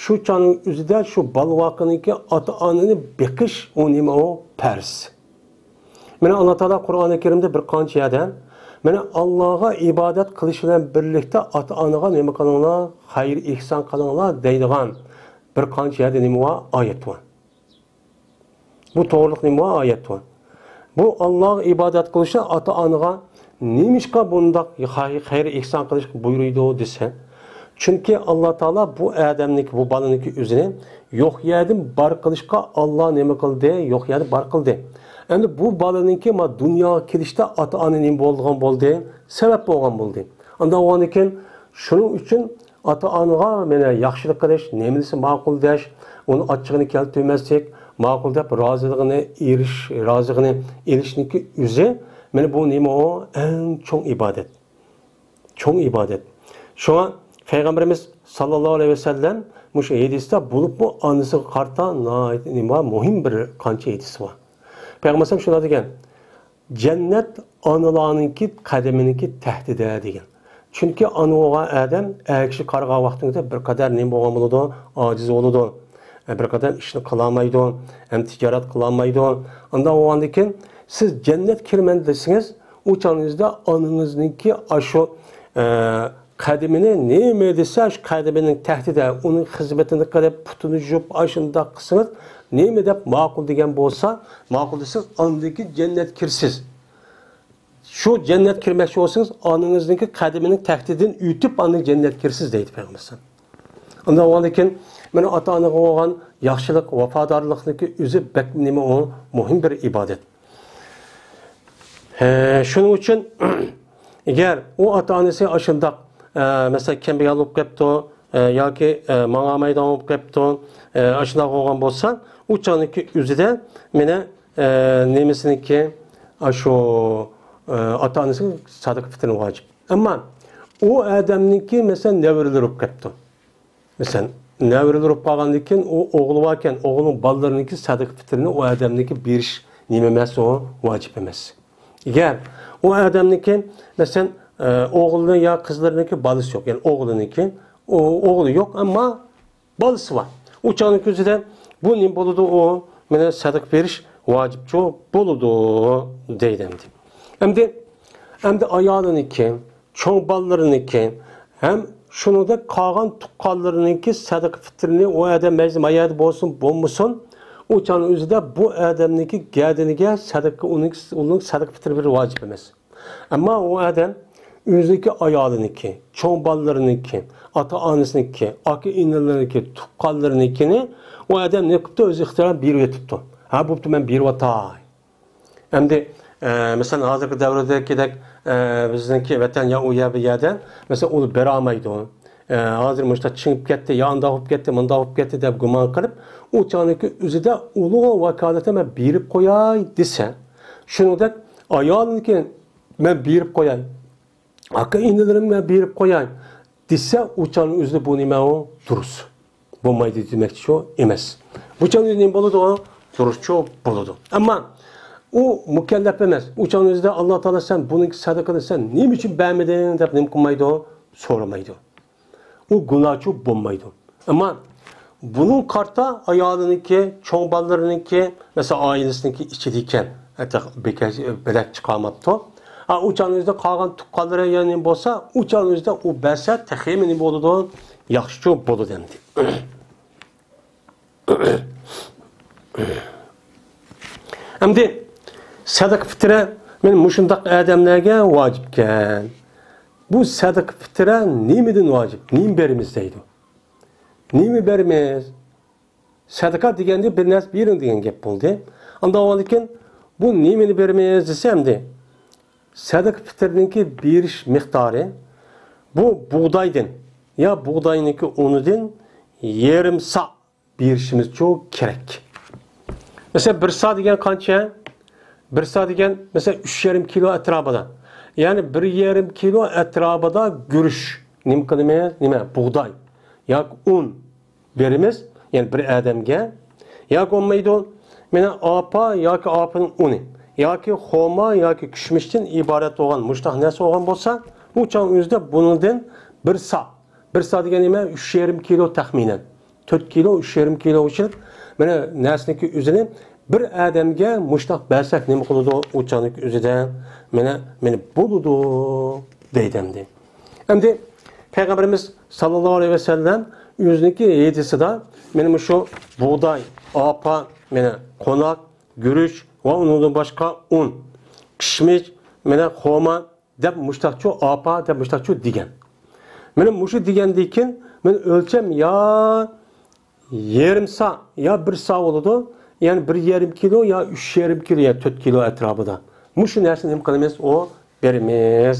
شۇ چاغنىڭ ئۆزىدە شۇ بالا ۋاقىتنىڭكى ئاتا-ئانىنى بېقىش، ئۇ نېمە ئۇ؟ پەرز. مانا ئاللا تائالا قۇرئانى كەرىمدە بىر قانچە يەردە، مانا ئاللاغا ئىبادەت قىلىش بىلەن بىرلىكتە ئاتا-ئانىغا نېمە قىلىڭلار؟ خەير ئېھسان قىلىڭلار دەيدىغان بىر قانچە يەردە نېمە بار؟ ئايەت بار. بۇ توغرىلىق نېمە بار؟ ئايەت بار. بۇ ئاللاغا ئىبادەت قىلىشتا ئاتا-ئانىغا نېمىشقا بۇنداق خەي-، خەير ئېھسان قىلىشقا بۇيرۇيدۇ دېسە، چۈنكى ئاللا تائالا بۇ ئادەمنىڭكى، بۇ بالىنىڭكى ئۆزىنى يوق يەردىن بار قىلىشقا ئاللا نېمە قىلدى؟ يوق يەردىن بار قىلدى. ئەمدى بۇ بالىنىڭكى ما دۇنياغا كېلىشتە ئاتا-ئانا نېمە بولىدىغان بولدى؟ سەۋەب بولغان بولدى. ئانداق بولغاندىن كېيىن شۇنىڭ ئۈچۈن ئاتا-ئانىغا مانا ياخشىلىق قىلىش، نېمە دېسە ماقۇل دەش، ئۇنى ئاچچىقىنى كەلتۈرمەسلىك، ماقۇل دەپ رازىلىقىنى ئېرىش-، رازىلىقىنى ئېلىشنىڭكى ئۆزى، مانا بۇ نېمە ئۇ؟ ئەڭ چوڭ ئىبادەت. چوڭ ئىبادەت. شۇڭا پەيغەمبىرىمىز ساللاللاھۇ ئەلەيھى ۋەسەللەم مۇشۇ ھەدىستە بولۇپمۇ ئانىسىغا قارىتا ناھايىتى نېمە بار؟ مۇھىم بىر قانچە ھەدىسى بار. پەيغەمبەر ئەلەيھىسسالام شۇنداق دېگەن، «جەننەت ئانىلارنىڭكى قەدىمىنىڭكى تەھتىدە» دېگەن. چۈنكى ئانا بولغان ئادەم ئەر كىشى قارىغان ۋاقتىدا بىر قەدەر نېمە بولغان بولىدۇ؟ ئاجىز بولىدۇ. بىر قەدەر ئىشنى قىلالمايدۇ، ھەم تىجارەت قىلالمايدۇ. ئانداق بولغاندىن كېيىن سىز جەننەت كىرىمەن دېسىڭىز، ئۇ چاغنىڭىزدا ئانىڭىزنىڭكى ئاشۇ، ئە، قەدىمىنى نېمە دېسە، شۇ قەدىمىنىڭ تەھتىدە، ئۇنىڭ خىزمىتىنى قىلىپ، پۇتىنى يۇيۇپ، ئاشۇنداق قىلسىڭىز، نېمە دەپ ماقۇل دېگەن بولسا، ماقۇل دېسىڭىز، ئاندىن كېيىن جەننەت كىرىسىز. شۇ جەننەت كىرمەكچى بولسىڭىز، ئانىڭىزنىڭكى قەدىمىنىڭ تەھتىدىن ئۆتۈپ، ئاندىن جەننەت كىرىسىز، دەيدۇ پەيغەمبەر. ئاندىن ئاندىن كېيىن، مانا ئاتا-ئانىغا بولغان ياخشىلىق، ۋاپادارلىقنىڭكى ئۆزى بەك نېمە ئۇ؟ مۇھىم بىر ئىبادەت. ھە، شۇنىڭ ئۈچۈن، ئەگەر ئۇ ئاتا-ئانىسى ئاشۇنداق، ئە، مەسىلەن، كەمبەغەل بولۇپ قېپتۇ، ئە، ياكى، ئە، ماڭالمايدىغان بولۇپ قېپتۇ، ئە، ئاشۇنداق بولغان بولسا، ئۇ چاغنىڭكى ئۆزىدە مانا، ئە، نېمىسىنىڭكى، ئاشۇ، ئە، ئاتا-ئانىسىنىڭ سەدىقە پىترىنى ۋاجىپ. ئەمما ئۇ ئادەمنىڭكى، مەسىلەن، نەۋرىلىرى بولۇپ كەپتۇ. مەسىلەن، نەۋرىلىرى بولۇپ قالغاندىن كېيىن، ئۇ ئوغلى باركەن، ئوغلىنىڭ بالىلىرىنىڭكى سەدىقە پىترىنى ئۇ ئادەمنىڭكى بېرىش نېمە ئەمەس، ئۇ ۋاجىپ ئەمەس. ئەگەر ئۇ ئادەمنىڭكى، مەسىلەن، ئە، ئوغلىنىڭ يا قىزلىرىنىڭكى بالىسى يوق، يەنى ئوغلىنىڭكى، ئۇ ئوغلى يوق، ئەمما بالىسى بار. ئۇ چاغنىڭ كۆزىدە بۇ نېمە بولىدۇ؟ ئۇ مانا سەدىقە بېرىش ۋاجىپچۇ بولىدۇ دەيدۇ ئەمدى. ئەمدى، ئەمدى ئايالىنىڭكى، چوڭ بالىلىرىنىڭكى ھەم شۇنىڭدەك قالغان تۇغقانلىرىنىڭكى سەدىقە پىترىنى ئۇ ئادەم مەيلى ما يەردە بولسۇن، بولمىسۇن، ئۇ چاغنىڭ ئۆزىدە بۇ ئادەمنىڭكى گەدىنىگە سەدىقە، ئۇنىڭ، ئۇنىڭ سەدىقە پىترى بېرىش ۋاجىپ ئەمەس. ئەمما ئۇ ئادەم ئۆزىنىڭكى ئايالىنىڭكى، چوڭ بالىلىرىنىڭكى، ئاتا-ئانىسىنىڭكى، ئاكا-ئىنىلىرىنىڭكى، تۇغقانلىرىنىڭكىنى ئۇ ئادەم نېمە قىپتۇ؟ ئۆزى ئىختىيارەن بېرىۋېتىپتۇ. ھە، بوپتۇ، مەن بېرىۋاتاي. ئەمدى، ئە، مەسىلەن، ھازىرقى دەۋردىكىدەك، ئە، بىزنىڭكى ۋەتەن يا ئۇ يەر، بۇ يەردە، مەسىلەن، ئۇنى بېرەلمەيدۇ. ئە، ھازىر مۇشۇنداق چىڭىپ كەتتى، يا ئانداق بولۇپ كەتتى، مۇنداق بولۇپ كەتتى دەپ گۇمان قىلىپ، ئۇ چاغنىڭكى ئۆزىدە ئۇلۇغ ۋاكالىتەن مەن بېرىپ قوياي دېسە، شۇنىڭدەك ئايالىنىڭكى مەن بېرىپ قوياي، ئاكا-ئىنىلىرىمگە مەن بېرىپ قوياي دېسە، ئۇ چاغنىڭ ئۆزىدە بۇ نېمە ئۇ؟ دۇرۇس. بولمايدۇ دېمەكچى شۇ ئەمەس. بۇ چاغنىڭ ئۆزىدە نېمە بولىدۇ؟ دۇرۇسچۇ بولىدۇ. ئەمما ئۇ مۇكەللەپ ئەمەس. ئۇ چاغنىڭ ئۆزىدە ئاللا تائالا سەن بۇنىڭكى سەدىقىنى سەن نېمە ئۈچۈن بەرمىدىڭ دەپ نېمە قىلمايدۇ؟ سورىمايدۇ. ئۇ گۇناھچۇ بولمايدۇ. ئەمما بۇنىڭ قارىتا ئايالىنىڭكى، چوڭ بالىلىرىنىڭكى، مەسىلەن، ئائىلىسىنىڭكى ئىچىدىكەن، ئەتە بېكەش-، بېلەت چىقارماپتۇ. ھە، ئۇ چاغنىڭ ئۆزىدە قالغان تۇغقانلىرى يەنى بولسا، ئۇ چاغنىڭ ئۆزىدە ئۇ بەرسە تېخىمۇ نېمە بولىدۇ؟ ياخشىچۇ بولىدۇ ئەمدى. ئەمدى سەدىقە پىترە مانا مۇشۇنداق ئادەملەرگە ۋاجىپكەن. بۇ سەدىقە پىترە نېمىدىن ۋاجىپ؟ نېمە بېرىمىز دەيدۇ. نېمە بېرىمىز؟ سەدىقە دېگەندە بىر نەرسە بېرىڭ دېگەن گەپ بولدى. ئانداق بولغاندىكىن بۇ نېمىنى بېرىمىز دېسە ئەمدى سەدىقە پىترنىڭكى بېرىش مىقدارى بۇ بۇغدايدىن يا بۇغداينىڭكى ئۇنىدىن يېرىم سا بېرىشىمىزچۇ كېرەك. مەسىلەن، بىر سا دېگەن قانچە؟ بىر سا دېگەن، مەسىلەن، ئۈچ يېرىم كىلو ئەتراپىدا. يەنى بىر يېرىم كىلو ئەتراپىدا گۈرۈچ. نېمە قىلىمىز؟ نېمە؟ بۇغداي ياكى ئۇن بېرىمىز، يەنى بىر ئادەمگە. ياكى بولمايدۇ، مانا ئاپا ياكى ئاپىنىڭ ئۇنى ياكى خورما ياكى كىشمىشتىن ئىبارەت بولغان مۇشۇنداق نەرسە بولغان بولسا، ئۇ چاغ ئۆزىدە بۇنىڭدىن بىر سا. بىر سا دېگەن نېمە؟ ئۈچ يېرىم كىلو تەخمىنەن. تۆت كىلو، ئۈچ يېرىم كىلو ئىچىلىپ، مانا نەرسىنىڭكى ئۆزىنى بىر ئادەمگە مۇشۇنداق بەرسەك نېمە قىلىدۇ؟ ئۇ چاغنىڭكى ئۆزىدە، مانا، مانا بولىدۇ دەيدۇ ئەمدى. ئەمدى پەيغەمبىرىمىز ساللاللاھۇ ئەلەيھى ۋەسەللەم ئۆزىنىڭكى ھەدىسىدە مانا مۇشۇ بۇغداي، ئاپا، مانا قوناق، گۈرۈچ ۋە ئۇنىڭدىن باشقا ئۇن، كىشمىش، مانا خورما، دەپ مۇشتاقچۇ، ئاپا دەپ مۇشتاقچۇ دېگەن. مانا مۇشۇ دېگەندىن كېيىن مانا ئۆلچەم يا يېرىم سا يا بىر سا بولىدۇ. يەنى بىر يېرىم كىلو يا ئۈچ يېرىم كىلو يا تۆت كىلو ئەتراپىدا. مۇشۇ نەرسىنى نېمە قىلىمىز؟ ئۇ بېرىمىز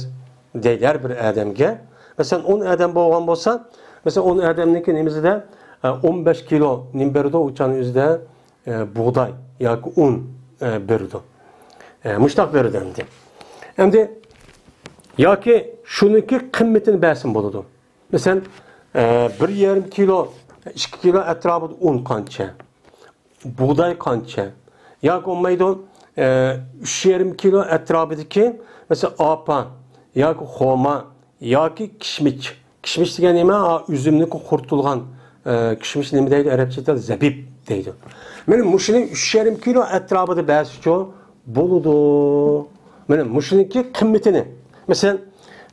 دەيدۇ ھەر بىر ئادەمگە. مەسىلەن، ئون ئادەم بولغان بولسا، مەسىلەن، ئون ئادەمنىڭكى نېمىسىدە، ئە، ئون بەش كىلو نېمە بېرىدۇ ئۇ چاغنىڭ ئۆزىدە؟ ئە، بۇغداي ياكى ئۇن، ئە، بېرىدۇ. ئە، مۇشتاق بېرىدۇ ئەمدى. ئەمدى ياكى شۇنىڭكى قىممىتىنى بەرسىمۇ بولىدۇ. مەسىلەن، ئە، بىر يېرىم كىلو، ئىككى كىلو ئەتراپىدا ئۇن قانچە؟ بۇغداي قانچە؟ ياكى بولمايدۇ، ئە، ئۈچ يېرىم كىلو ئەتراپىدىكى، مەسىلەن، ئاپا ياكى خورما ياكى كىشمىش. كىشمىش دېگەن نېمە؟ ئا، ئۈزۈمنىڭكى قۇرۇتۇلغان، ئە، كىشمىش نېمە دەيدۇ؟ ئەرەبچىدە زەبىب دەيدۇ. مانا مۇشۇنى ئۈچ يېرىم كىلو ئەتراپىدا بەرسىچۇ بولىدۇ. مانا مۇشۇنىڭكى قىممىتىنى. مەسىلەن،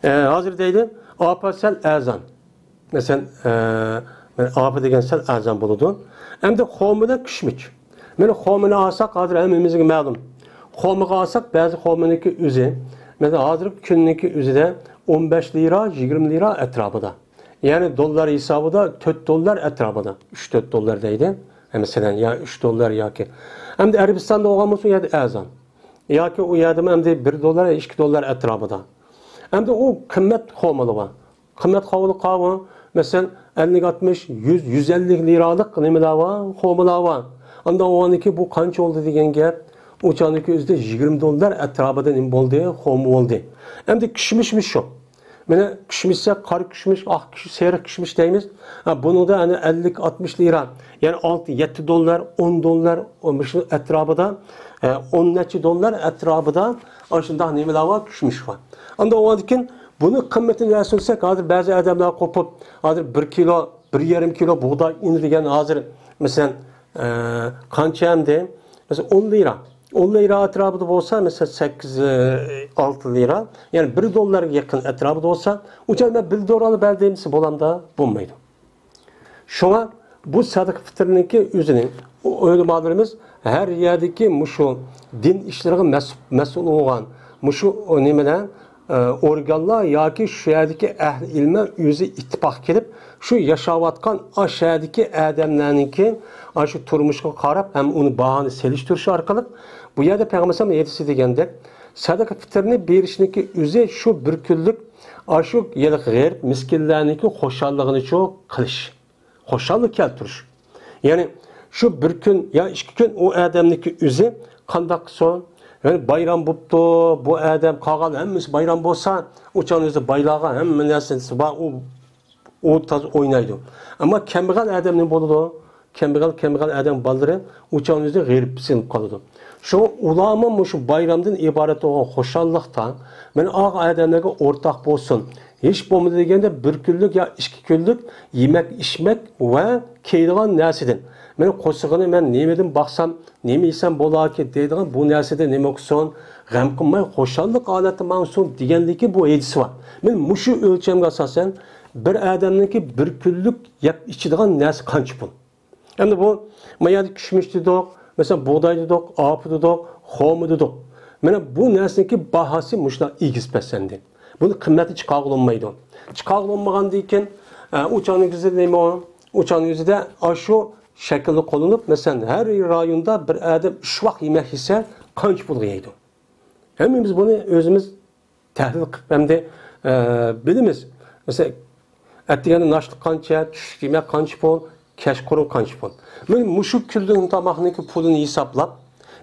ئە، ھازىر دەيدۇ، ئاپا سەل ئەرزان. مەسىلەن، ئە، مانا ئاپا دېگەن سەل ئەرزان بولىدۇ. ئەمدى خورما بىلەن كىشمىش. مانا خورمىنى ئالساق، ھازىر ھەممىمىزگە مەلۇم. خورمىغا ئالساق، بەزى خورمىنىڭكى ئۆزى، مەسىلەن، ھازىرقى كۈننىڭكى ئۆزىدە ئون بەش لىرا، يىگىرمە لىرا ئەتراپىدا. يەنى دوللار ھېسابىدا تۆت دوللار ئەتراپىدا. ئۈچ تۆت دوللار دەيدۇ. مەسىلەن، يا ئۈچ دوللار ياكى. ئەمدى ئەرەبىستاندا بولغان بولسا، ئۇ يەردە ئەرزان. ياكى ئۇ يەردىمۇ ئەمدى بىر دوللار، ئىككى دوللار ئەتراپىدا. ئەمدى ئۇ قىممەت خورمىلىرى بار. قىممەت خورمىلىرى قاۋۇ، مەسىلەن، ئەللىك، ئاتمىش، يۈز، يۈز ئەللىك لىرالىق نېمىلەر بار؟ خورمىلار بار. ئانداق بولغاندىكى بۇ قانچە بولدى دېگەن گەپ، ئۇ چاغنىڭكى ئۆزىدە يىگىرمە دوللار ئەتراپىدا نېمە بولدى؟ خورما بولدى. ئەمدى كىشمىشمۇ شۇ. مانا كىشمىش، قارا كىشمىش، ئاق كىشمىش، سېرىق كىشمىش دەيمىز. ھە، بۇنىڭدا ئەنە ئەللىك، ئاتمىش لىرا، يەنى ئالتە، يەتتە دوللار، ئون دوللار، ئۇ مۇشۇ ئەتراپىدا، ھە، ئون نەچچە دوللار ئەتراپىدا ئاشۇنداق نېمىلەر بار، كىشمىش بار. ئاندىن ئۇنىڭدىن كېيىن بۇنى قىممىتىنى سۆزلىسەك، ھازىر بەزى ئادەملەر قوپۇپ، ھازىر بىر كىلو، بىر يېرىم كىلو بۇغداي ئۇنى دېگەن ھازىر، مەسىلەن، ئە، قانچە ئەمدى؟ مەسىلەن، ئون لىرا. ئون لىرا ئەتراپىدا بولسا، مەسىلەن، سەككىز، ئالتە لىرا، يەنى بىر دوللارغا يېقىن ئەتراپىدا بولسا، ئۇچان مەن بىر دوللار بەر دېمىسە بولامدا؟ بولمايدۇ. شۇڭا بۇ سەدىقە پىتىرنىڭكى ئۆزىنى ئۆلىمالىرىمىز ھەر يەردىكى مۇشۇ دىن ئىشلىرىغا مەس-، مەسئۇل بولغان مۇشۇ نېمىلەر، ئورگانلار ياكى شۇ يەردىكى ئەھلى ئىلمى ئۆزى ئىتتىپاق كېلىپ، شۇ ياشاۋاتقان ئاشۇ يەردىكى ئادەملەرنىڭكى ئاشۇ تۇرمۇشىغا قاراپ ھەم ئۇنى باھانى سېلىشتۇرۇش ئارقىلىق، بۇ يەردە پەيغەمبەر ھەدىسى دېگەندەك، سەدىقە پىتىرنى بېرىشنىڭكى ئۆزى شۇ بىر كۈنلۈك ئاشۇ ھېلىقى غېرىب مىسكىنلەرنىڭكى خۇشاللىقىنى شۇ قىلىش. خۇشاللىق كەلتۈرۈش. يەنى شۇ بىر كۈن يا ئىككى كۈن ئۇ ئادەمنىڭكى ئۆزى قانداق قىلسۇن؟ يەنى بايرام بوپتۇ، بۇ ئادەم قالغان ھەممىسى بايرام بولسا، ئۇ چاغنىڭ ئۆزى بايلارغا ھەممە نەرسىسى بار، ئۇ، ئۇ تازا ئوينايدۇ. ئەمما كەمبەغەل ئادەم نېمە بولىدۇ؟ كەمبەغەل، كەمبەغەل ئادەم بالىلىرى ئۇ چاغنىڭ ئۆزى غېرىب سېلىنىپ قالىدۇ. شۇڭا ئۇلارمۇ مۇشۇ بايرامدىن ئىبارەت بولغان خۇشاللىقتا مانا ئاغ ئادەملەرگە ئورتاق بولسۇن. ھېچ بولمىدى دېگەندە بىر كۈنلۈك يا ئىككى كۈنلۈك يېمەك، ئىچمەك ۋە كىيىدىغان نەرسىدىن، مېنىڭ قورسىقىنى مەن نېمىدىن باقسام، نېمە يېسەم بولاركى دەيدىغان بۇ نەرسىدىن نېمە قىلسۇن، غەم قىلماي خۇشاللىق ھالەتتە ماڭسۇن دېگەنلىكى بۇ ھەدىسى بار. مانا مۇشۇ ئۆلچەمگە ئاساسەن بىر ئادەمنىڭكى بىر كۈنلۈك يەپ ئىچىدىغان نەرسە قانچە پۇل؟ ئەمدى بۇ، ما يەردە كىشمىش دېدۇق، مەسىلەن، بۇغداي دېدۇق، ئاپا دېدۇق، خورما دېدۇق. مانا بۇ نەرسىنىڭكى باھاسى مۇشۇنداق ئېگىز پەسەندى. بۇنى قىممەتنى چىقارغىلى بولمايدۇ. چىقارغىلى بولمىغاندىن كېيىن، ئە، ئۇ چاغنىڭ ئۆزىدە نېمە ئۇ؟ ئۇ چاغنىڭ ئۆزىدە ئاشۇ شەكىلدە قوللىنىپ، مەسىلەن، ھەر رايوندا بىر ئادەم ئۈچ ۋاق يېمەك يېسە، قانچە پۇلغا يەيدۇ؟ ھەممىمىز بۇنى ئۆزىمىز تەھلىل قىلىپ ئەمدى، ئە، بىلىمىز. مەسىلەن، ئەتىگەندە ناشتا قانچە، چۈشلۈك يېمەك قانچە پۇل، كەچقۇرۇن قانچە پۇل. مانا مۇشۇ كۈنلۈك تاماقنىڭكى پۇلىنى ھېسابلاپ،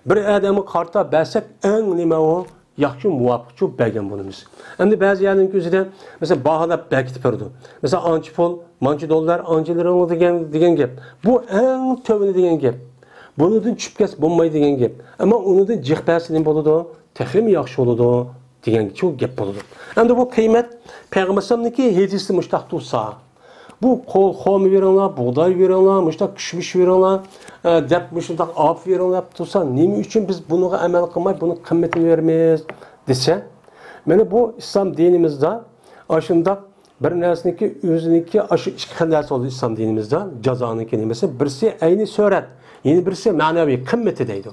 بىر ئادەمگە قارىتا بەرسەك، ئەڭ نېمە ئۇ؟ ياخشى، مۇۋاپىق شۇ بەرگەن بولىمىز. ئەمدى بەزى يەرنىڭ ئۆزىدە، مەسىلەن، باھالاپ بەكىتىپ بېرىدۇ. مەسىلەن، ئانچە پۇل، مانچە دوللار، ئانچە لىرىڭ دېگەن، دېگەن گەپ. بۇ ئەڭ تۆۋىنى دېگەن گەپ. بۇنىڭدىن چۈشۈپ كەتسە بولمايدۇ دېگەن گەپ. ئەمما ئۇنىڭدىن جىق بەرسە نېمە بولىدۇ؟ تېخىمۇ ياخشى بولىدۇ دېگەن شۇ گەپ بولىدۇ. ئەمدى بۇ قىممەت پەيغەمبەر ئەلەيھىسسالامنىڭكى ھەدىسى مۇشتاق تۇرسا، بۇ قول، خورما بېرىڭلار، بۇغداي بېرىڭلار، مۇشتاق كىشمىش بېرىڭلار، ئە، دەپ مۇشۇنداق ئاپا بېرىڭلار دەپ تۇرسا، نېمە ئۈچۈن بىز بۇنىڭغا ئەمەل قىلماي، بۇنىڭ قىممىتىنى بېرىمىز دېسە، مانا بۇ ئىسلام دىنىمىزدا ئاشۇنداق بىر نەرسىنىڭكى ئۆزىنىڭكى ئاشۇ ئىككى خىل نەرسە بولىدۇ ئىسلام دىنىمىزدا. جازانىڭكى نېمىسى، بىرسى ئەينى سۈرەت، يەنە بىرسى مەنەۋى قىممىتى دەيدۇ.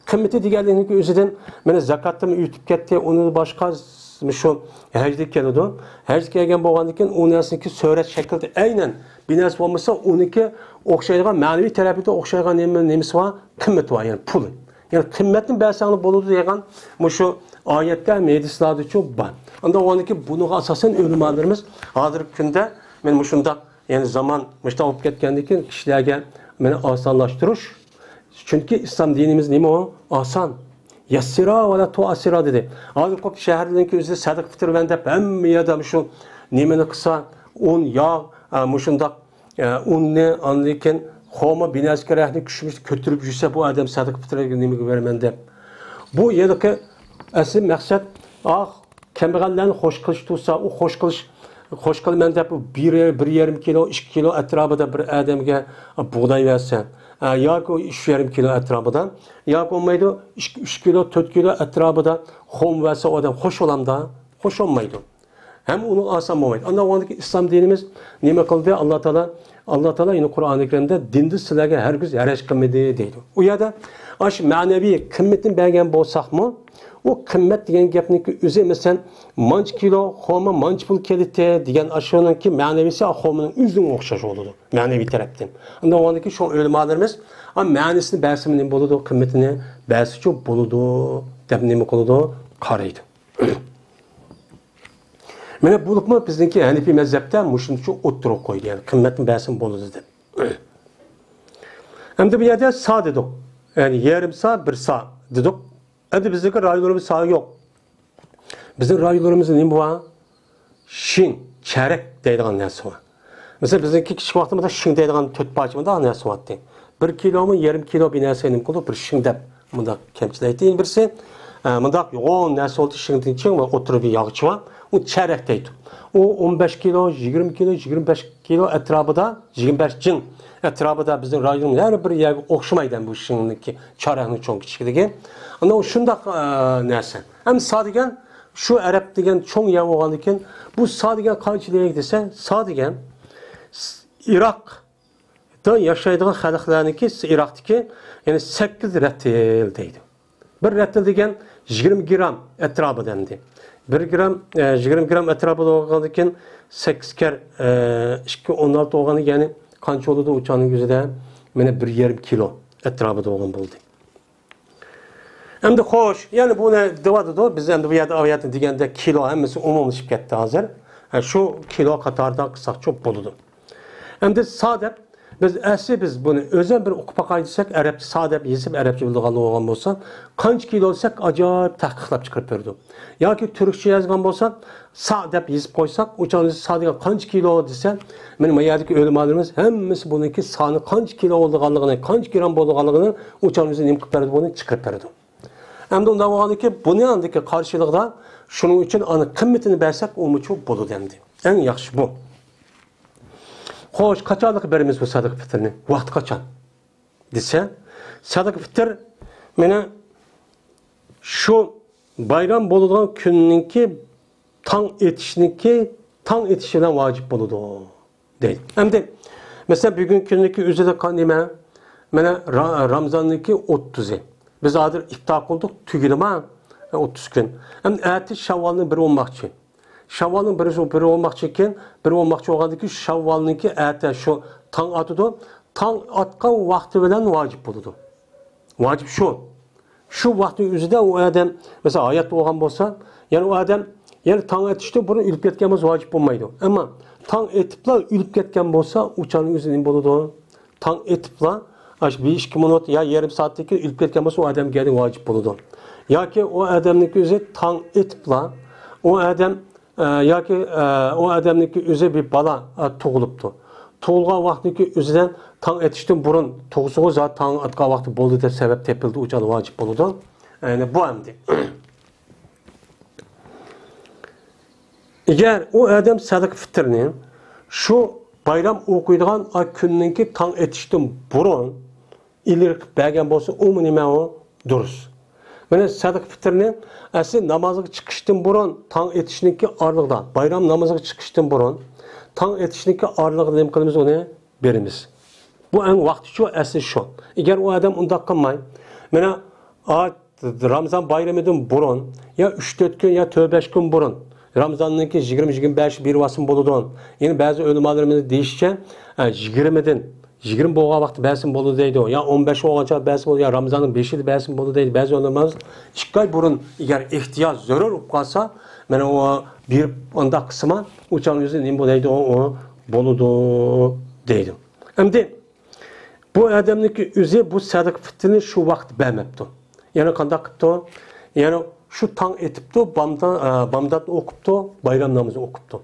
قىممىتى دېگەنلىكنىڭكى ئۆزىدىن، مانا زاكاتتىمۇ ئۆتۈپ كەتتى، ئۇنى باشقا شۇ ھەجدە كېلىدۇ. ھەجدە كەلگەن بولغاندىن كېيىن ئۇ نەرسىنىڭكى سۈرەت شەكلىدە ئەينەن بىر نەرسە بولمىسا، ئۇنىڭكى ئوخشايدىغان، مەنىۋى تەرەپتە ئوخشايدىغان نېمە، نېمىسى بار؟ قىممىتى بار، يەنى پۇلى. يەنى قىممەتنى بەرسەڭلار بولىدۇ دېگەن مۇشۇ ئايەتتە ھەم ھەدىسلەردىچۇ بار. ئاندىن ئۇنىڭكى بۇنىڭغا ئاساسەن ئۆلىمالىرىمىز ھازىرقى كۈندە مانا مۇشۇنداق، يەنى زامان مۇشۇنداق بولۇپ كەتكەندىن كېيىن كىشىلەرگە مانا ئاسانلاشتۇرۇش. چۈنكى ئىسلام دىنىمىز نېمە ئۇ؟ ئاسان. يەسسىرا ۋە لا تۇئەسسىرا دېدى. ھازىر قوپ شەھەرلەرنىڭكى ئۆزىدە سەدىقە پىتىر بەرگەن دەپ ھەممە يەردە شۇ نېمىنى قىلسا، ئۇن، ياغ، ئە، مۇشۇنداق ئە، ئۇننى، ئاندىن كېيىن خورما، بىنەسكە رەھنى كۈشمىش كۆتۈرۈپ يۈرسە، بۇ ئادەم سەدىقە پىتىرگە نېمىگە بېرىمەن دەپ. بۇ ھېلىقى ئەسلى مەقسەت، ئاھ، كەمبەغەللەرنى خوش قىلىش تۇرسا، ئۇ خوش قىلىش، خوش قىلىمەن دەپ، بىر، بىر يېرىم كىلو، ئىككى كىلو ئەتراپىدا بىر ئادەمگە بۇغداي بەرسە، ئە، ياكى ئۈچ يېرىم كىلو ئەتراپىدا، ياكى بولمايدۇ، ئىككى، ئۈچ كىلو، تۆت كىلو ئەتراپىدا خورما بەرسە، ئۇ ئادەم خوش بولامدا؟ خوش بولمايدۇ. ھەم ئۇنىڭ ئاسان بولمايدۇ. ئاندىن ئاندىكى ئىسلام دىنىمىز نېمە قىلدى؟ ئاللا تائالا، ئاللا تائالا يەنە قۇرئانى كەرىمدە دىندا سىلەرگە ھەرگىز ھەرەج قىلمىدى دەيدۇ. ئۇ يەردە ئاشۇ مەنىۋى قىممىتىنى بەرگەن بولساقمۇ، ئۇ قىممەت دېگەن گەپنىڭكى ئۆزى، مەسىلەن، مانچە كىلو خورما مانچە پۇل كېلىتتى دېگەن ئاشۇنىڭكى مەنىۋىسى خورمىنىڭ ئۆزىگە ئوخشاش بولىدۇ، مەنىۋى تەرەپتىن. ئاندىن ئاندىكى شۇ ئۆلىمالىرىمىز، ئا، مەنىسىنى بەرسىمۇ نېمە بولىدۇ، قىممىتىنى بەرسىچۇ بولىدۇ دەپ نېمە قىلىدۇ؟ قارايدۇ. مانا بولۇپمۇ بىزنىڭكى ھەنىپىي مەزھەپتە مۇشۇنچە ئوتتۇرىغا قويدى، يەنى قىممەتنى بەرسىمۇ بولىدۇ دەپ. ئەمدى بۇ يەردە سا دېدۇق. يەنى يېرىم سا، بىر سا دېدۇق. ئەمدى بىزنىڭكى رايونلىرىمىز سا يوق. بىزنىڭ رايونلىرىمىزدا نېمە بار؟ شىڭ، چەرەك دەيدىغان نەرسە بار. مەسىلەن، بىزنىڭكى كىچىك ۋاقتىمىزدا شىڭ دەيدىغان تۆت پارچە مۇنداق نەرسە بارتى. بىر كىلومۇ، يېرىم كىلو بىر نەرسە نېمە قىلىدۇ، بىر شىڭ دەپ مۇنداق كەمچىلەيتتى. يەنە بىرسى، ئە، مۇنداق يوغان نەرسە بولدى، شىڭدىن چىڭ ۋە ئوتتۇرا بىر ياغىچى بار. ئۇ چەرەك دەيدۇ. ئۇ ئون بەش كىلو، يىگىرمە كىلو، يىگىرمە بەش كىلو ئەتراپىدا، يىگىرمە بەش جىڭ ئەتراپىدا بىزنىڭ رايوننىڭ ھەر بىر يەرگە ئوخشىمايدۇ بۇ شىڭنىڭكى، چارەكنىڭ چوڭ كىچىكلىكى. ئانا شۇنداق، ئە، نەرسە. ئەمدى سا دېگەن شۇ ئەرەب دېگەن چوڭ يەر بولغاندىكىن، بۇ سا دېگەن قانچىلىك دېسە، سا دېگەن ئىراقتا ياشايدىغان خەلقلەرنىڭكى، ئىراقتىكى، يەنى سەككىز رەتىل دەيدۇ. بىر رەتىل دېگەن يىگىرمە گرام ئەتراپىدا ئەمدى. بىر گرام، ئە، يىگىرمە گرام ئەتراپىدا بولغاندىكىن سەككىز كەر، ئە، ئىككى ئون ئالتە بولغان، يەنى قانچە بولىدۇ ئۇ چاغنىڭ ئۆزىدە؟ مانا بىر يېرىم كىلو ئەتراپىدا بولغان بولدى. ئەمدى خوش، يەنى بۇنى دەۋاتىدۇ. بىز ئەمدى بۇ يەردە ئايەتنى دېگەندە كىلو ھەممىسى ئومۇملىشىپ كەتتى ھازىر. ھە، شۇ كىلو قاتارىدا قىلساقچۇ بولىدۇ. ئەمدى سا دەپ، بىز ئەسلى بىز بۇنى ئۆزەم بىر ئوقۇپ باقاي دېسەك، ئەرەبچە سا دەپ يېزىپ، ئەرەبچە بىلىدىغانلار بولغان بولسا، قانچە كىلو دېسەك، ئاجايىپ تەھقىقلەپ چىقىرىپ بېرىدۇ. ياكى تۈركچە يازغان بولسا، سا دەپ يېزىپ قويساق، ئۇ چاغدا سا دېگەن قانچە كىلو دېسە، مانا بۇ يەردىكى ئۆلىمالىرىمىز ھەممىسى بۇنىڭكى سانى قانچە كىلو بولىدىغانلىقىنى، قانچە گرام بولىدىغانلىقىنى ئۇ چاغدا ئۆزى نېمە قىلىپ بەردى، بۇنى چىقىرىپ بەردى. ئەمدى ئۇنداق بولغاندىكىن بۇنى ئاندىكى قارشىلىقىدا شۇنىڭ ئۈچۈن ئانا قىممىتىنى بەرسەك ئۇمۇچۇ بولىدۇ ئەمدى. ئەڭ ياخشى بۇ. خوش، قاچانلىقى بېرىمىز بۇ سەدىقە پىتىرنى؟ ۋاقتى قاچان؟ دېسە، سەدىقە پىتىر مانا شۇ بايرام بولىدىغان كۈننىڭكى تاڭ ئېتىشنىڭكى، تاڭ ئېتىشى بىلەن ۋاجىپ بولىدۇ دەيدۇ. ئەمدى مەسىلەن، بۈگۈنكى كۈننىڭكى ئۆزىدە قا-، نېمە؟ مانا را-، رامزاننىڭكى ئوتتۇزى. بىز ھازىر ئىپتار قىلدۇق، تۈگىدىما؟ ئوتتۇز كۈن. ئەمدى ئەتە شاۋۋالنىڭ بىرى بولماقچى. شاۋۋالنىڭ بىرى، بىرى بولماقچىكەن، بىرى بولماقچى بولغاندىكىن شاۋۋالنىڭكى ئەتە شۇ تاڭ ئاتىدۇ. تاڭ ئاتقان ۋاقتى بىلەن ۋاجىپ بولىدۇ. ۋاجىپ شۇ. شۇ ۋاقىتنىڭ ئۆزىدە ئۇ ئادەم، مەسىلەن، ھايات بولغان بولسا، يەنى ئۇ ئادەم، يەنى تاڭ ئېتىشتىن بۇرۇن ئۆلۈپ كەتكەن بولسا ۋاجىپ بولمايدۇ. ئەمما تاڭ ئېتىپلا ئۆلۈپ كەتكەن بولسا، ئۇ چاغنىڭ ئۆزى نېمە بولىدۇ؟ تاڭ ئېتىپلا، ئاشۇ بىر ئىككى مىنۇت يا يېرىم سائەتتىن كېيىن ئۆلۈپ كەتكەن بولسا، ئۇ ئادەمگە ۋاجىپ بولىدۇ. ياكى ئۇ ئادەمنىڭكى ئۆزى تاڭ ئېتىپلا، ئۇ ئادەم ئە، ياكى، ئە، ئۇ ئادەمنىڭكى ئۆزى بىر بالا، ئە، تۇغۇلۇپتۇ. تۇغۇلغان ۋاقتىدىكى ئۆزىدىن تاڭ ئېتىشتىن بۇرۇن تۇغسىغۇ زادى تاڭ ئاتقان ۋاقتى بولدى دەپ سەۋەب تېپىلدى، ئۇ چاغدا ۋاجىپ بولىدۇ. يەنى بۇ ئەمدى. ئەگەر ئۇ ئادەم سەدىقە پىتىرنى شۇ بايرام ئوقۇيدىغان ئا كۈننىڭكى تاڭ ئېتىشتىن بۇرۇن ئىلگىرى قىلىپ بەرگەن بولسا، ئۇمۇ نېمە ئۇ؟ دۇرۇس. مانا سەدىقە پىتىرنى ئەسلى نامازغا چىقىشتىن بۇرۇن، تاڭ ئېتىشنىڭكى ئارىلىقىدا، بايرام نامىزىغا چىقىشتىن بۇرۇن، تاڭ ئېتىشنىڭكى ئارىلىقىدا نېمە قىلىمىز؟ ئۇنى بېرىمىز. بۇ ئەڭ ۋاقتى شۇ، ئەسلى شۇ. ئەگەر ئۇ ئادەم ئۇنداق قىلماي، مانا، ئا، رامزان بايرىمىدىن بۇرۇن يا ئۈچ تۆت كۈن يا تۆت بەش كۈن بۇرۇن، رامزاننىڭكى يىگىرمە، يىگىرمە بەش بىر ۋاسىم بولىدۇ. يەنى بەزى ئۆلىمالىرىمىز دېيىشىچە، ئە، يىگىرمىدىن، يىگىرمە بولغان ۋاقىتتا بەرسىمۇ بولىدۇ دەيدۇ، يا ئون بەش بولغانچە بەرسىمۇ بولىدۇ، يا رامزاننىڭ بېشىدا بەرسىمۇ بولىدۇ دەيدۇ. بەزى ئۆلىمالىرىمىز ئىككى ئاي بۇرۇن، ئەگەر ئېھتىياج زۆرۈر بولۇپ قالسا، مانا ئۇ بېرىپ ئۇنداق قىلسىمۇ، ئۇ چاغنىڭ ئۆزى نېمە بولىدۇ؟ ئۇ بولىدۇ دەيدۇ. ئەمدى بۇ ئادەمنىڭكى ئۆزى بۇ سەدىقە پىتىرنى شۇ ۋاقىت بەرمەپتۇ. يەنە قانداق قىپتۇ؟ يەنە شۇ تاڭ ئېتىپتۇ، بامدا-، ئە، بامداتنى ئوقۇپتۇ، بايرام نامىزى ئوقۇپتۇ.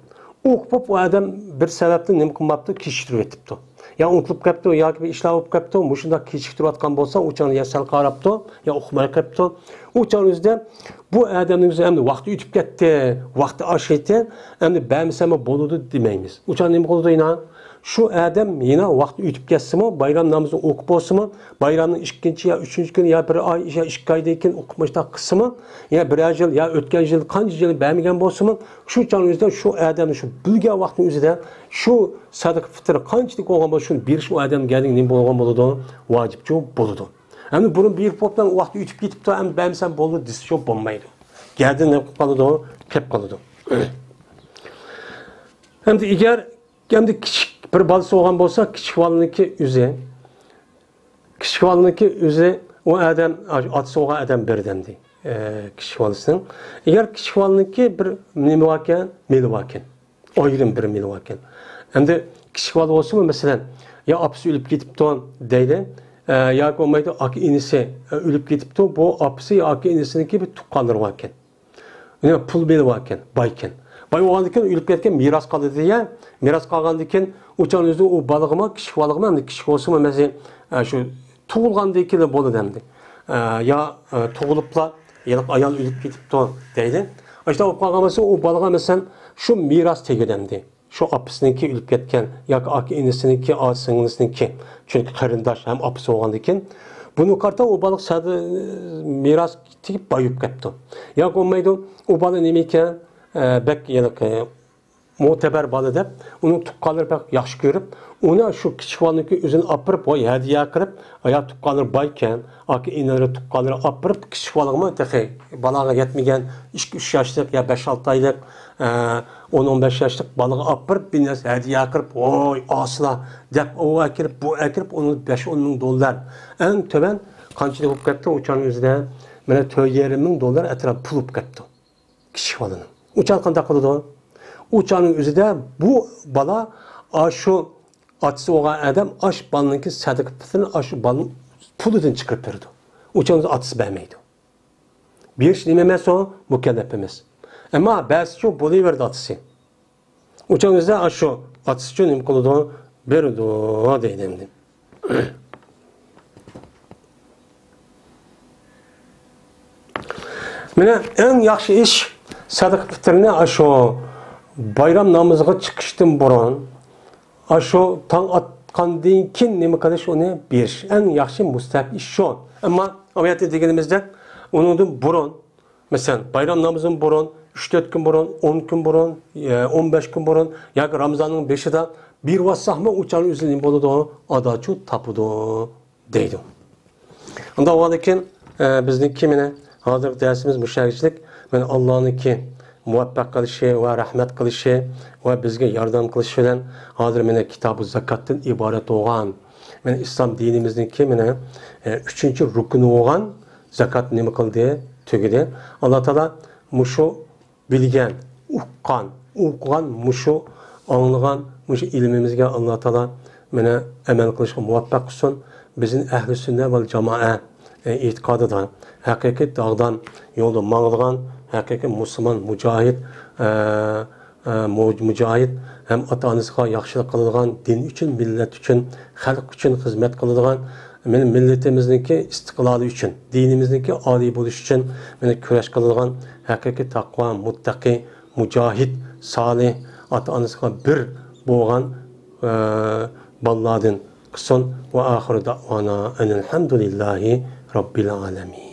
ئوقۇپ بولۇپ، ئۇ ئادەم بىر سەۋەبتىن نېمە قىلماپتۇ؟ كېچىكتۈرۈۋېتىپتۇ. يا ئۇنتۇلۇپ قاپتۇ، ياكى بىر ئىشلار بولۇپ قاپتۇ، مۇشۇنداق كېچىكتۈرۈۋاتقان بولسا، ئۇ چاغدا يا سەل قاراپتۇ، يا ئۇقماي قاپتۇ. ئۇ چاغنىڭ ئۆزىدە بۇ ئادەمنىڭ ئۆزى ئەمدى ۋاقتى ئۆتۈپ كەتتى، ۋاقتى ئاشتى، ئەمدى بەرمىسەممۇ بولىدۇ دېمەيمىز. ئۇ چاغدا نېمە قىلىدۇ يەنە؟ شۇ ئادەم يەنە ۋاقتى ئۆتۈپ كەتسىمۇ، بايرام نامىزىنى ئوقۇپ بولسىمۇ، بايرامنىڭ ئىككىنچى يا ئۈچىنچى كۈنى يا بىر ئاي يا ئىككى ئايدىن كېيىن ئوقۇپ مۇشۇنداق قىلسىمۇ، يا بىرەر يىل يا ئۆتكەن يىل قانچە يىل بەرمىگەن بولسىمۇ، شۇ چاغنىڭ ئۆزىدە شۇ ئادەمنى شۇ بىلگەن ۋاقتىنىڭ ئۆزىدە شۇ سەدىقە پىتىر قانچىلىك بولغان بولسا، شۇنى بېرىش ئۇ ئادەمگە نېمە بولغان بولىدۇ؟ ۋاجىپچۇ بولىدۇ. ئەمدى بۇرۇن بېرىپ بوپتۇ، ۋاقتى ئۆتۈپ كېتىپتۇ، ئەمدى بەرمىسەم بولدى دېسىچۇ بولمايدۇ. گەردىنى قىلىپ قالىدۇ، كېلىپ قالىدۇ. ئەمدى ئەگەر ئەمدى كىچىك بىر بالىسى بولغان بولسا، كىچىك بالىنىڭكى ئۆزى، كىچىك بالىنىڭكى ئۆزى ئۇ ئادەم، ئاتىسى بولغان ئادەم بېرىدۇ ئەمدى، ئە، كىچىك بالىسىنىڭ. ئەگەر كىچىك بالىنىڭكى بىر نېمە باركەن، مېلى باركەن، ئايرىم بىر مېلى باركەن. ئەمدى كىچىك بالا بولسىمۇ، مەسىلەن، يا ئاپىسى ئۆلۈپ كېتىپتۇ دەيلى، ئە، ياكى بولمايدۇ، ئاكا ئىنىسى، ئە، ئۆلۈپ كېتىپتۇ، بۇ ئاپىسى يا ئاكا ئىنىسىنىڭكى بىر تۇغقانلىرى باركەن. يەنە پۇل مېلى باركەن، بايكەن. باي بولغاندىن كېيىن ئۆلۈپ كەتكەن، مىراس قالىدۇ دېگەن. مىراس قالغاندىن كېيىن ئۇ چاغنىڭ ئۆزىدە ئۇ بالىغىمۇ، كىچىك بالىغىمۇ، ئەمدى كىچىك بولسىمۇ، مەسىلەن، ئە، شۇ تۇغۇلغاندىن كېيىن بولىدۇ ئەمدى. ئە، يا، ئە، تۇغۇلۇپلا، يەنە ئايال ئۆلۈپ كېتىپتۇ دەيلى. ئاشۇنداق بولۇپ قالغان بولسا، ئۇ بالىغا، مەسىلەن، شۇ مىراس تېگىدۇ ئەمدى. شۇ ئاپىسىنىڭكى ئۆلۈپ كەتكەن ياكى ئاكا ئىنىسىنىڭكى، ئاچا سىڭلىسىنىڭكى، چۈنكى قېرىنداش ھەم ئاپىسى بولغاندىن كېيىن، بۇنىڭغا قارىتا ئۇ بالا سەدە مىراس تېگىپ باي بولۇپ كەپتۇ. ياكى بولمايدۇ، ئۇ بالا نېمە ئىكەن، ئە، بەك ھېلىقى مۆتىبەر بالا دەپ، ئۇنىڭ تۇغقانلىرى بەك ياخشى كۆرۈپ، ئۇنى شۇ كىچىك بالىنىڭكى ئۆزىنى ئاپىرىپ، ۋاي، ھەدىيە قىلىپ، يا تۇغقانلىرى بايكەن، ئاكا ئىنىلىرى تۇغقانلىرى ئاپىرىپ، كىچىك بالىغىمۇ تېخى بالاغا يەتمىگەن ئىككى ئۈچ ياشلىق يا بەش ئالتە ئايلىق، ئە، ئون ئون بەش ياشلىق بالىغا ئاپىرىپ، بىر نەرسە ھەدىيە قىلىپ، ۋاي، ئاسىلا دەپ، ئۇ ئەكىرىپ، بۇ ئەكىرىپ، ئۇنىڭ بەش ئون مىڭ دوللار. ئەڭ تۆۋەن قانچىلىك بولۇپ كەتتى؟ ئۇ چاغنىڭ ئۆزىدە، مانا، تۆت يېرىم مىڭ دوللار ئەتراپى پۇل بولۇپ كەپتۇ. كىچىك بالىنىڭ. ئۇ چاغ قانداق قىلىدۇ؟ ئۇ چاغنىڭ ئۆزىدە بۇ بالا ئاشۇ ئاتىسى بولغان ئادەم ئاش بالىنىڭكى سەدىقە پىتىرىنى ئاشۇ بالىنىڭ پۇلىدىن چىقىرىپ بېرىدۇ. ئۇ چاغنىڭ ئاتىسى بەرمەيدۇ. بېرىش نېمە ئەمەس ئۇ؟ مۇكەللەپ ئەمەس. ئەمما بەرسىچۇ بولۇۋېرىدۇ ئاتىسى. ئۇ چاغ بىزدە ئاشۇ ئاتىسىچۇ نېمە قىلىدۇ؟ بېرىدۇ دەيدۇ ئەمدى. مانا ئەڭ ياخشى ئىش سەدىقە پىتىرنى ئاشۇ بايرام نامىزىغا چىقىشتىن بۇرۇن، ئاشۇ تاڭ ئاتقاندىن كېيىن نېمە قىلىش، ئۇنى بېرىش ئەڭ ياخشى مۇستەھەب ئىش شۇ. ئەمما ئايەتتە دېگىنىمىزدەك، ئۇنىڭدىن بۇرۇن، مەسىلەن، بايرام نامىزىدىن بۇرۇن، ئۈچ تۆت كۈن بۇرۇن، ئون كۈن بۇرۇن، ئە، ئون بەش كۈن بۇرۇن ياكى رامىزاننىڭ بېشىدا بېرىۋاتساقمۇ، ئۇ چاغنىڭ ئۆزىدە نېمە بولىدۇ؟ ئاداچۇ تاپىدۇ دەيدۇ. ئۇنداق بولغاندىكىن، ئە، بىزنىڭكى مانا ھازىرقى دەرسىمىز مۇشۇ يەرگىچىلىك. مانا ئاللانىڭكى مۇۋەپپەق قىلىشى ۋە رەھمەت قىلىشى ۋە بىزگە ياردەم قىلىشى بىلەن ھازىر مانا كىتابۇ زاكاتتىن ئىبارەت بولغان، مانا ئىسلام دىنىمىزنىڭكى مانا، ئە، ئۈچىنچى رۇكنى بولغان زاكات نېمە قىلدى؟ تۈگىدى. ئاللا تائالا مۇشۇ بىلگەن، ئۇققان، ئوقۇغان، مۇشۇ ئاڭلىغان، مۇشۇ ئىلمىمىزگە ئاللا تائالا مانا ئەمەل قىلىشقا مۇۋەپپەق قىلسۇن. بىزنى ئەھلى سۈننە ۋەل جامائە، ئە، ئېتىقادىدا ھەقىقىي داغدام يولدا ماڭىدىغان ھەقىقىي مۇسۇلمان مۇجاھىد، ئە، ئە، مۇ-، مۇجاھىد ھەم ئاتا-ئانىسىغا ياخشىلىق قىلىدىغان، دىن ئۈچۈن، مىللەت ئۈچۈن، خەلق ئۈچۈن خىزمەت قىلىدىغان، مىل-، مىللىتىمىزنىڭكى ئىستىقلالى ئۈچۈن، دىنىمىزنىڭكى ئالىي بولۇشى ئۈچۈن مانا كۈرەش قىلىدىغان ھەقىقىي تەقۋا، مۇتتەقى، مۇجاھىد، سالىھ، ئاتا-ئانىسىغا بىر بولغان، ئە، بالىلاردىن قىلسۇن. ۋە ئاخىرۇ دەئۋانا ئەنىل ھەمدۇلىللاھى رەببىل ئالەمىن.